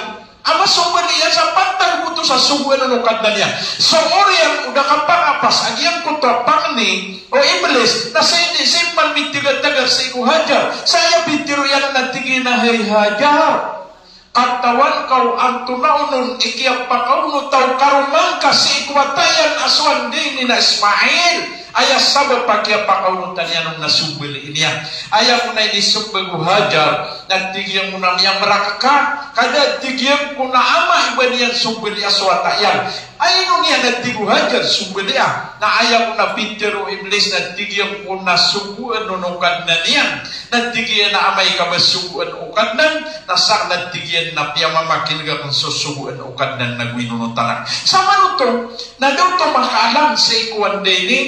a masobali iyan sa pantag oto sa sogoan on o Kadnan iyan. So oriyan o da kapakapas a giyangkoto a pangni o Iblis, na sa aya di, sa aya man mitagatagar sii ko Hajar. Sa aya pitharo iyan na tig iyan a hay Hajar, katawan ka o antonaa onon i kiyapakaonota o karoma ngka sii ko wata iyan a so anday niyan a Ismail. Aya sabap a kiyapakaonotan iyan on na so bali niyan. Aya kon a inisembag o Hajar, na tig iyan kon a miyamrak ka, ka da tig iyan kon a amay ba niyan so bali a so wata iyan. Ino niyan a tig o Hajar so bali a. Na aya kon a pitharo o Iblis na tig iyan kon a sogoan on o Kadnan iyan. Na tig iyan a amay ka ba sogoan o Kadnan, na sakn a tig iyan na piyamamakineg akn so sogoan o Kadnan na go inonotan akn. Samanoto na da oto makaalam sii ko anday ni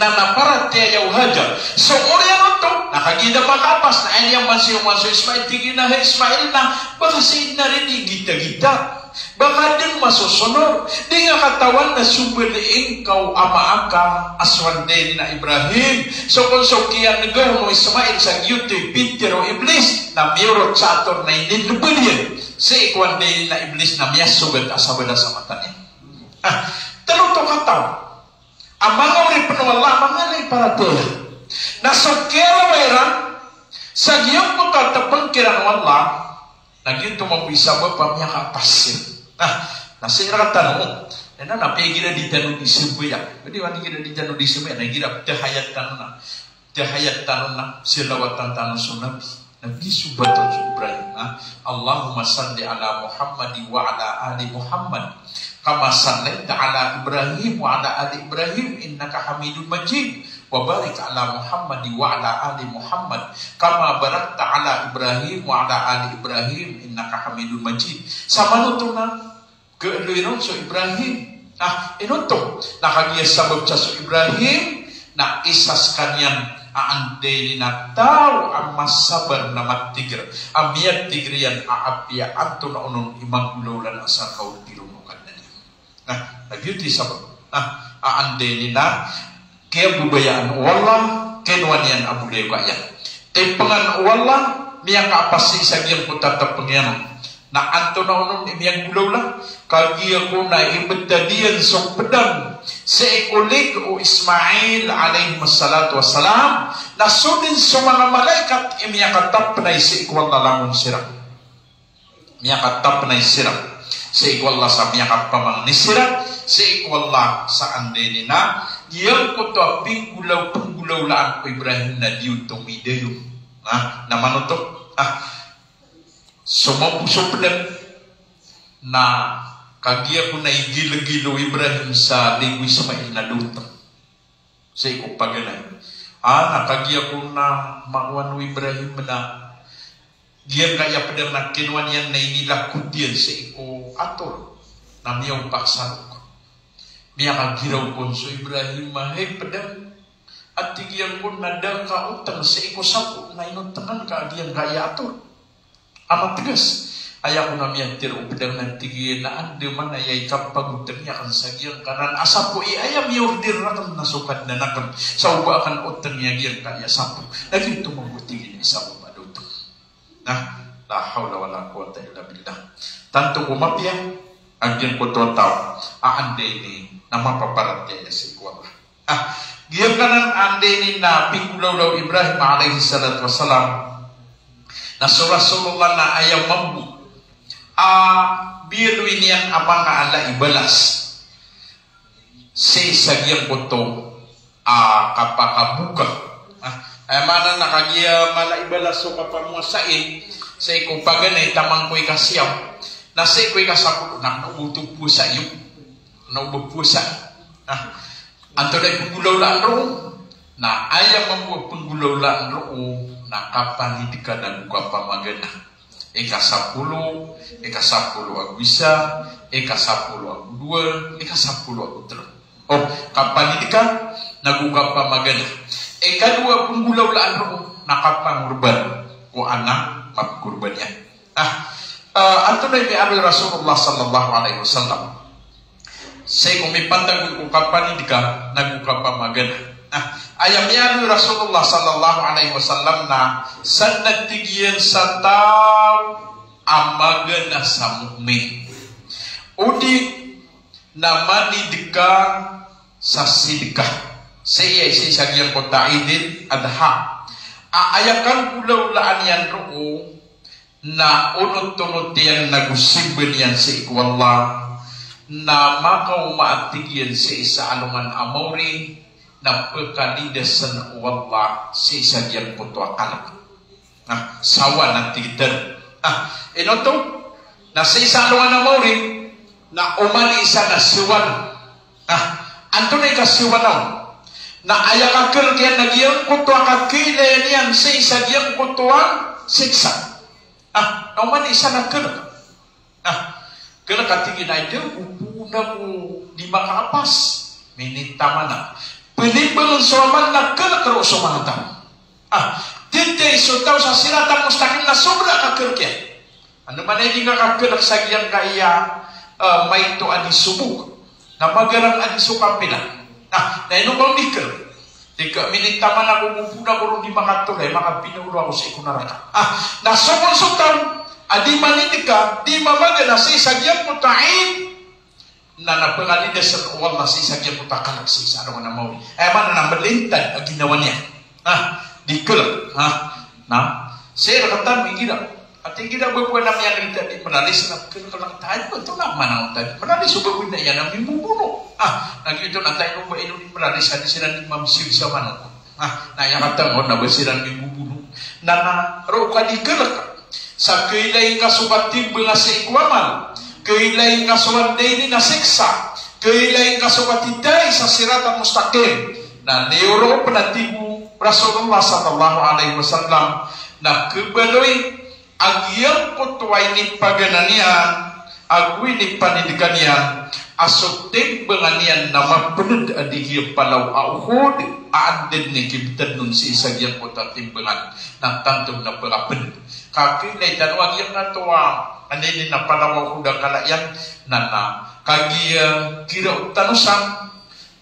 na, na paratiyaya o Hajar. So oriyan oto, na kagiya da makapas, na aya niyan mansiyongan so Ismail, tig iyan a hay Ismail na, ba ka sii na rin di gitagita. Ba ka dn masosonor. Di ngka katawan na so bali ngka o ama aka a so anday niyan a Ibrahim. So kon so kiyanegaw o Ismail sa giyoto i pitharo o Iblis, na miyorot sa ator na inilebel iyan sii ko anday niyan a Iblis na miyasogat a sabala sa mata niyan. Ah, telo oto kataw a manga oripn o Allah, manga aya paratiyaya. Na so kiyarawa iran sa giyangkoto a tapang kiran o Allah, na giyoto mambo i sabap a miyakapas iran. Na, na sii rktano, na, na apiya igira di tano di sembaya. Di, igira di tano di sembaya, na igira tahiyat tano na. Tahiyat tano na, salawatan tano so Nabi. Nabi so bato so Ibrahim, ha? Allahumma salli ala Muhammad wa ala ali Muhammad. Kama sallaita ala Ibrahim wa ala ali Ibrahim innaka Hamidum Majid. Wa barik ala Muhammad wa ala ali Muhammad. Kama barakta ala Ibrahim wa ala ali Ibrahim innaka Hamidum Majid. Samanoto na, Galoy ron so Ibrahim. Ah, ino oto? Na kagiya sabap sa so Ibrahim, na isa skaniyan a anday niyan a taw a masabar na matigr. A miyatigr iyan a apiya antonaa onon i manggolawla na sa kaolti ron o Kadnan iyan. Na, na giyoto i sabap. Na, a anday niyan a kiyababayaan o Allah, kinowa niyan a bolayoka iyan. Tipengan o Allah, miyakapas sii sa giyangkoto a tapang iyan on. Na antonaa onon i miyanggolawla, kagiya ko na ibtad iyan so pedang sii ko lig o Ismail alayhis salatu wassalam, na so dn so manga malaikat i miyakatapnay sii ko Allah langon siran. Miyakatapnay siran sii ko Allah sa miyakapamangni siran sii ko Allah sa anday niyan a giyangkoto a pinggolaw, penggolawlaan o Ibrahim na di oto midayo. Na, na manoto. Ah, so mambo so pedang na kagiya ko na igilgil o Ibrahim sa lig o Ismail na di oto. Sii ko paganay. Ah, na kagiya ko na makowan o Ibrahim na giyangkaya pedang na kinowa niyan na inilakod iyan sii ko ator. Na miyaopak sa rok. Miyakagiraw kon so Ibrahim a hay pedang. Ati giyangkoto na da ngka oteng sii ko sapo na inotengan ka giyangkaya ator. A mategas. Aya ko na miyatharo o pedang na tig iyan a andamanaya i kapagoteng iyan sa giyangkanan a sapo i aya miyorder rakn na so Kadnan akn sa o ba akn oteng iyan giyangkaya sapo. Na giyoto mambo tig iyan i sabap a da oteng. Na, la hawla wala quwwata illa billah. Tanto ko mapiya a giyangkoto a taw a anday niyan na mapaparatiyaya sii ko Allah. Ah, giyangkanan a anday niyan a pinggolawla o Ibrahim alayhis salatu wassalam na so Rasulullah na aya mambo a biyaloy niyan a manga ala i balas sii sa giyangkoto a kapakaboka. Ah, aya maana na kagiya mala i balas so kapamowasai sii ko paganay taman ko ikasiyam. Na sii ko ikasapolo na kna o ba oto powasa iyo. Kna o ba powasa. Ah, antonaa i penggolawlaan roo? Na aya mambo a penggolawlaan roo na kapanidka nago kapamagana. Ikasapolo, ikasapolo ago isa, ikasapolo ago dowa, ikasapolo ago tlo. O, kapanidka nago kapamagana. Ikadowa a penggolawlaan roo na kapangorban ko anak, kapangorban iyan. Ah, Ah, antonaa i miyaaloy o Rasulullah sallallahu alaihi wasallam sii ko mipantag ko kapanidka nago kapamagana? Ah, aya miyaaloy o Rasulullah sallallahu alaihi wasallam na sadn a tig iyan sa taw a magana sa mu'min odi na manidka sa sidka. Sii, sii sa giyangkoto a Eidil Adha. A, aya kanggolawlaan iyan roo na onot-onot iyan nago simba niyan sii ko Allah, na makaoma a tig iyan sii sa alongan a maori, na pkalidasan o Allah sii sa giyangkoto a kalk. Na sawa na tig iyan. Na ino oto? Na sii sa alongan a maori, na oman i isa na sawa. Na antonaa i kasawa on? Na aya kakalk iyan na giyangkoto a kakailayan iyan sii sa giyangkoto a siksa. Ah, na oman i isa na kalk. Ah, kalk a tig iyan a ida, o bo na ko di makaapas. Minitaman a. Pnimbangan so amal na kalk roo so manga taw. Ah, titay so taw sa Siratal Mustaqim na sobra a kakalk iyan. Andamanaya i di ngka kakalk sa giyangkaya, eh, maito a di sobok. Na magarang a di so kapila. Na, na ino ka on di kalk? Tig ka, minitaman ako, o bo na ko ron di makatolay, makapinaolo ako sii ko naraka. Ah, na so kon so taw a di manidka, di mamagana sii sa giyangkoto a Eid, na, na pkalidasan o Allah sii sa giyangkoto a kalk sii sa alongan a maori. Aya maana na malintad a ginawa niyan. Ah, di kalk. Ah, na, sii rktano igira. Ati igira ba bo na miyanita di mlalis na kalk ka lang tayo. Antonaa maana on tayo? Mlalis o ba bo na iyan a mimbobono. Ah, na giyoto na tayo ba ino di mlalis a di siran di mamsig sa manok. Ah, na aya katawan na ba siran mimbobono. Na, na, roo ka di kalk. Sa kailay ngka so katimbang a sii ko amal. Kailay ngka so anday ini na siksa. Kailay ngka so katitay sa Siratal Mustaqim. Na niyo roo pn a tig o Rasulullah sallallahu alaihi wasallam na khabaloy a giyangkoto a inipagana niyan ago inipanidka niyan a so timbangan iyan na mapnd a di giyapalaw a Uhud a anda dn i kibtad on sii sa giyangkoto a timbangan na tanto na pkapnd. Ka kailay tano a giyangkoto a anda dn a palaw a Uhud a kala iyan na, na kagiya kiraot tano san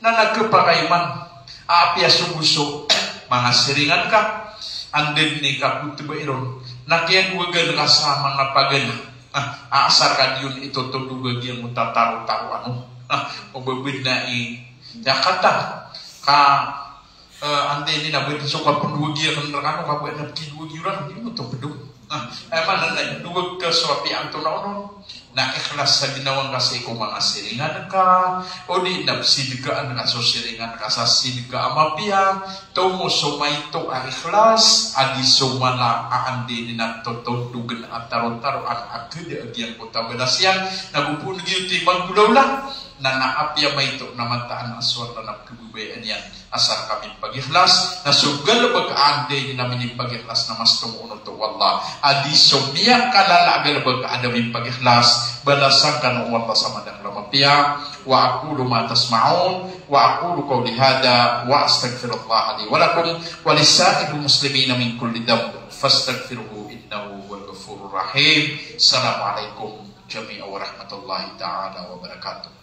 na, na khapakay man a apiya so bo so manga siringan ka, anda dn i kakotbay ron, na kiyadowagan ka sa manga pagana. Ah, asar ka di on itotodog a giyangkoto a tarotaro ano. Ah, o ba bo na i Jakarta ka, eh, anda ini na ba dn so kapndowagi akn rkano ka ba na pkidowagi rkano, di mo to pdo. Ah, aya maana na dowag ka so apiya antonaa onon. Na ikhlas sa ginawa ngka sii ko manga siringan ka, odi na psidkaan ka so siringan ka sa sidka a mapiya, tomo so maito a ikhlas, a di so mala a anda ini na totodogn a tarotaroan a khada a giyangkoto a balas iyan, na go pn giyoto i manggolawla, na, na apiya maito na mataan a so Allah na pkhababayaan iyan. Asar ka mipag-ikhlas, na so galbk a anda ini na minipag-ikhlas na mas tomo onoto o Allah. A di so miyakalala a galbk a da mipag-ikhlas, balasan kano o Allah sa madakl a mapiya. Wa aqulu ma tasma'un, wa aqulu qawli hadha, wa astaghfirullaha li wa lakum, wa lisa'iril muslimina min kulli dhanb, fastaghfiruhu innahu huwal ghafurur rahim. Assalamu alaikum jami'an wa rahmatullahi ta'ala wa barakatuh.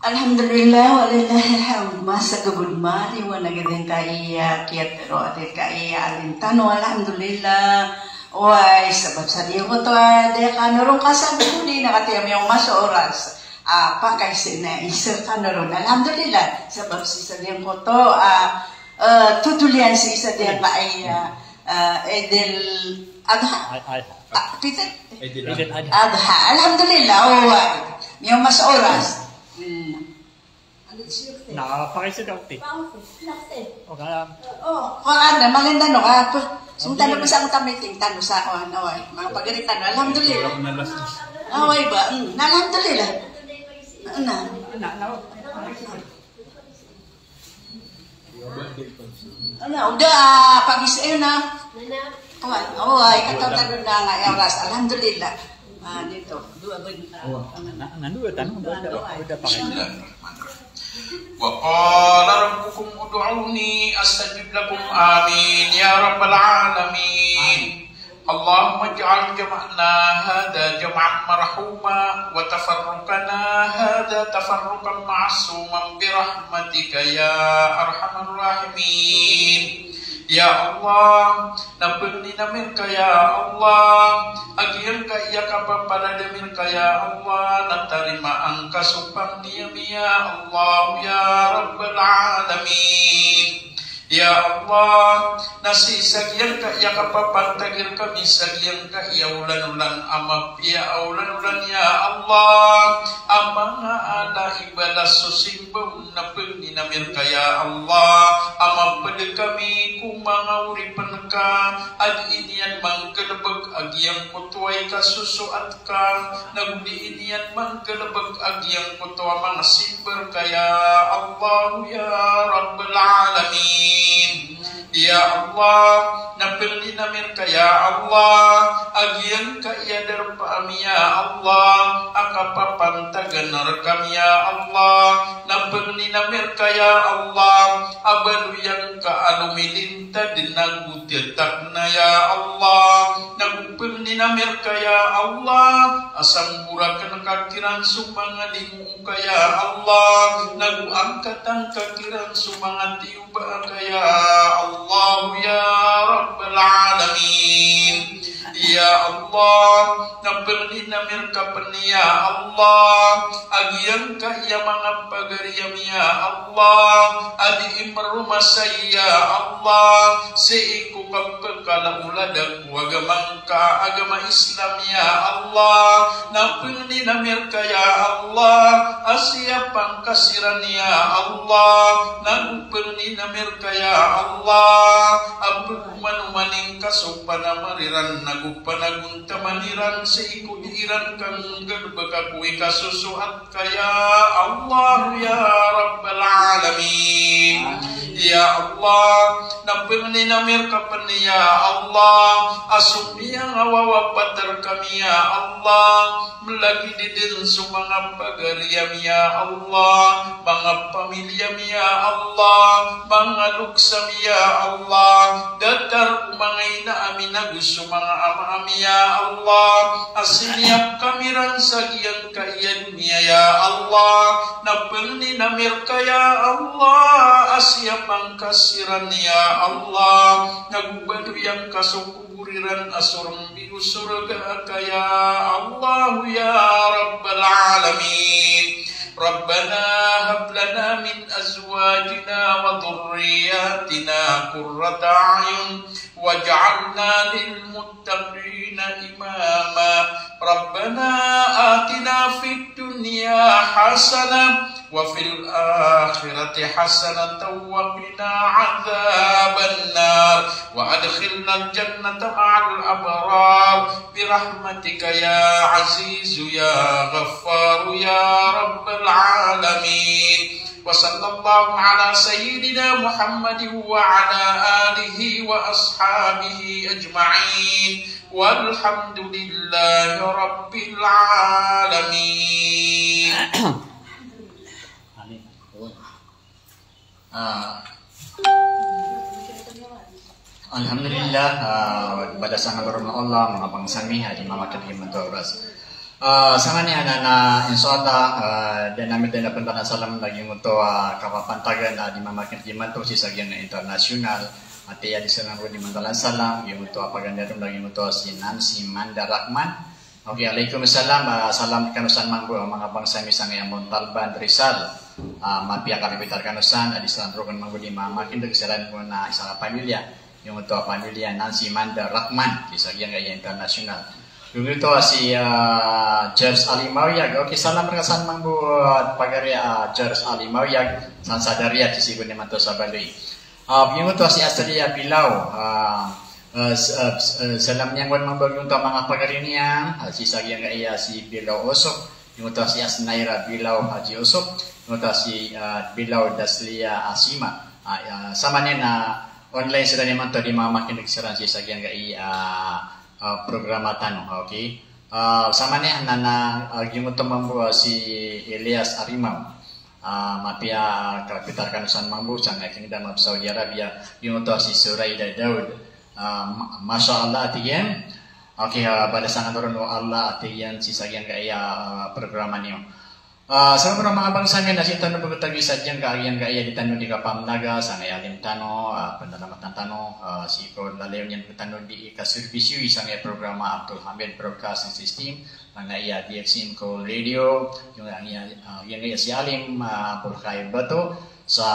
Alhamdulillah, walillahil hamd. Masa ka bo di mari, wana ka dn kaya, kiyatero a dn kaya, alin tano, alhamdulillah. Oway, sabap sa giyangkoto a, di kano ron kasabodi na katiya miyaoma so oras. Ah, pakay sii na isa kano ron. Alhamdulillah. Sabap sii sa giyangkoto a, eh, totol iyan sii sa giyangkaya, eh, Eidil Adha. Al-, Al-, Ah, pita? Eidil Adha. Adha. Alhamdulillah, oway. Miyaoma so oras. Hmm. Na, pakay sii ka, okey. Okay, alam. O, kaya na, maganda, no? Song tano ba sa meeting, tano sa, o, ano, ay, mga pagari tano. Alhamdulillah. Oway ba? Hmm, na, alhamdulillah. Na. Na, na. Ano, o da, pag-isa yun, ah. Oway, oway, kataw tano na nga, aya oras. Alhamdulillah. Ah, dito. Dowa ba yun? Na, na, dowa tano, dowa, dowa, dowa pa kayo. Bismillahirrahmanirrahim. Wa qala rabbukum ud'uni astajib lakum. Amin ya rabbal alamin. اللهم اجعل جمعنا هذا جمعا مرحوما وتفرقنا هذا تفرقا معصوما برحمتك يا أرحم الراحمين. Ya Allah, na pangnin ami rka ya Allah a giyangkaya kapaparad ami rka ya Allah na tarimaa ngka so pangni ami ya Allah ya Rabbal Alamin. Ya Allah, na sii sa giyangkaya kapapantagi rkami sa giyangkaya olan-olan a mapiya a olan-olan ya Allah, a manga ala i balas so simba on na pangnin ami rka ya Allah, a mapd kami ko manga oripn ka a dii niyan manggalbk a giyangkoto a ikasosoat ka, nago dii niyan manggalbk a giyangkoto a manga simba rka ya Allah ya Rabbal Alamin. Ya Allah, na pangnin ami rka ya Allah a giyangkaya darpa ami ya Allah a kapapantagan rkami ya Allah, na pangnin ami rka ya Allah a baloy angka a lomilintad nago tiyatap na ya Allah, nago pangnin ami rka ya Allah a samborakn ka kiran so manga limo ka ya Allah, nago angkatan ka kiran so manga tiyoba ka ya Allah ya Rabbal Alamin. Ya Allah, na pangnin ami rka pn ya Allah a giyangkaya manga pagari ami ya Allah a dii mromasa ya Allah sii ko kapkalaolad ko agama ngka a agama Islam ya Allah, na pangnin ami rka ya Allah a siyapa ngka siran ya Allah, nago pangnin ami rka ya Allah a pagomanoman ngka so panamar iran nago panagontaman iran sii ko dii iran kanggalbka ko ikasosoat ka ya Allah ya Rabbal Alamin. Ya Allah, na pangnin ami rka pn ya Allah a so miyangawawapatr kami ya Allah, mlagid dn so manga pagari ami ya Allah, manga pamilya mi ya Allah, manga loks ami ya Allah, datar o manga ina ami nago so manga ama ami ya Allah, a siniyap kami ran sa giyangkaya doniya ya Allah, na pangnin ami rka ya Allah a siyapa ngka siran ya Allah, nago baloy angka so kobor iran a so rmbi o sorga ka ya Allah ya Rabbal Alamin. ربنا هب لنا من أزواجنا وذرياتنا قرة أعين واجعلنا للمتقين إماما. ربنا آتنا في الدنيا حسنة وفي الآخرة حسنة وقنا عذاب النار وأدخلنا الجنة مع الأبرار برحمتك يا عزيز يا غفار يا رب العالمين. وصلى الله على سيدنا محمد وعلى آله وأصحابه أجمعين. والحمد لله رب العالمين. Ah, Alhamdulillah, ah, balasan a lorong o Allah, manga bangsa mi, a di mamakit imanto a oras. Ah, samaniya na, na, insha Allah, ah, da ami dn a pntalan salam lagid oto a kapapantagan a di mamakit imanto sii sa giyangkai international, ati a di salam ko di mantalan salam, giyangkoto a paganay ron lagid oto a si Nancy Manda Rahman, Okay, alaikum salam. Ah, salam kano san mambo, ah, manga bangsa mi sangkai a Montalban, Rizal. Ah, mapiya a kapipita rkano san, ah, di salam roo kano mambo di mamakindg siran ko na isa ka pamilya. Giyangkoto a pamilya Nancy Manda Rahman, sii sa giyangkaya international. Giyangkoto a si, ah, George Alimawiag. Okay, salam rka san mambo, ah, pagari, ah, George Alimawiag. San sa Dariat, sii ko nimanto sa Baloy. Ah, giyangkoto a si Asriya Bilaw, ah, ah, s-, ah, s-, ah, salam iyan mambo giyangkoto a manga pagari niyan, ah, sii sa giyangkaya si Bilaw Osok, giyangkoto a si Asnaira Bilaw Haji Osok, giyangkoto a si, ah, Bilaw Daslia Asima. Ah, ah, samaniya na online siran imanto di mamakindg siran sii sa giyangkaya, ah, ah, programa tano, okay? Ah, samaniya na, na, ah, giyangkoto mambo a si Elias Arimam. Ah, mapiya a kapipita rkano san mambo sangkai Kingdom of Saudi Arabia, giyangkoto a si Suraida Daud. Ah, ma-, masha Allah, tig iyan. Okay, ah, balasan kano ron o Allah a tig iyan sii sa giyangkaya, ah, programa niyo. Ah, sabap roo manga bangsa mi na sii tano pagtagoy sa giyangkaya, giyangkaya di tano di kapamnaga sangkaya alim tano, ah, panalamatan tano, ah, sii ko lalayon iyan tano di ikaserbisyo sangkaya programa Abdul Hamid Broadcasting System, sangkaya D X M Kol Radio, giyangkaya, ah, giyangkaya si Alim, ah, Abdul Khair Bato, sa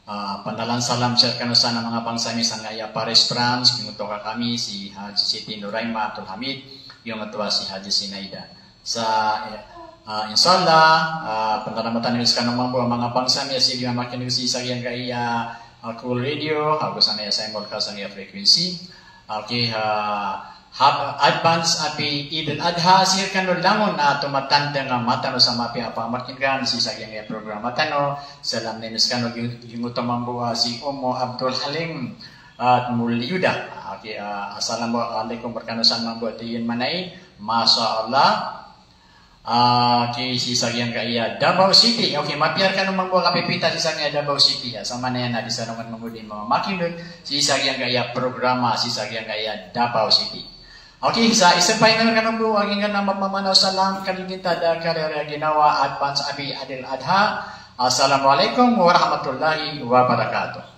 Ah, panalan salam sii rkano san a manga bangsa mi sangkaya Paris, France, giyoto ka kami si Haji Siti Nuraima Abdul Hamid, giyoto a si Haji Sinaida. Sa, eh, ah, insha Allah, ah, panalamatan ami skano mambo a manga bangsa mi a sii di mamakin'g sii sa giyangkaya, ah, Kol Radio, ago sangkaya Saymol ka sangkaya frequency. Okay, ah, hab-, advance happy Eid al-Adha sii rkano langon a tomatantang a mata tano sa mapiya a pamakin'gan sii sa giyangkaya programa tano. Salam niyan skano giyoto mambo a si Omo Abdul Halim, ah, Muliyuda. Okay, ah, assalamu alaikum rkano san mambo a tig iyan manay. Masha Allah. Ah, okay, sii sa giyangkaya Davao City. Okay, mapiya rkano mambo a kapipita sii sa giyangkaya Davao City. Ah, sa maana niyan na di sa rongan mambo di mamakin'g sii sa giyangkaya programa sii sa giyangkaya Davao City. Okay, sa isa pay na rkano mambo a giyangkanan a mapamanaw sa salam, kagiya ta da kariyari a ginawa, advance happy Eid al-Adha. Assalamu alaikum warahmatullahi wabarakatuh.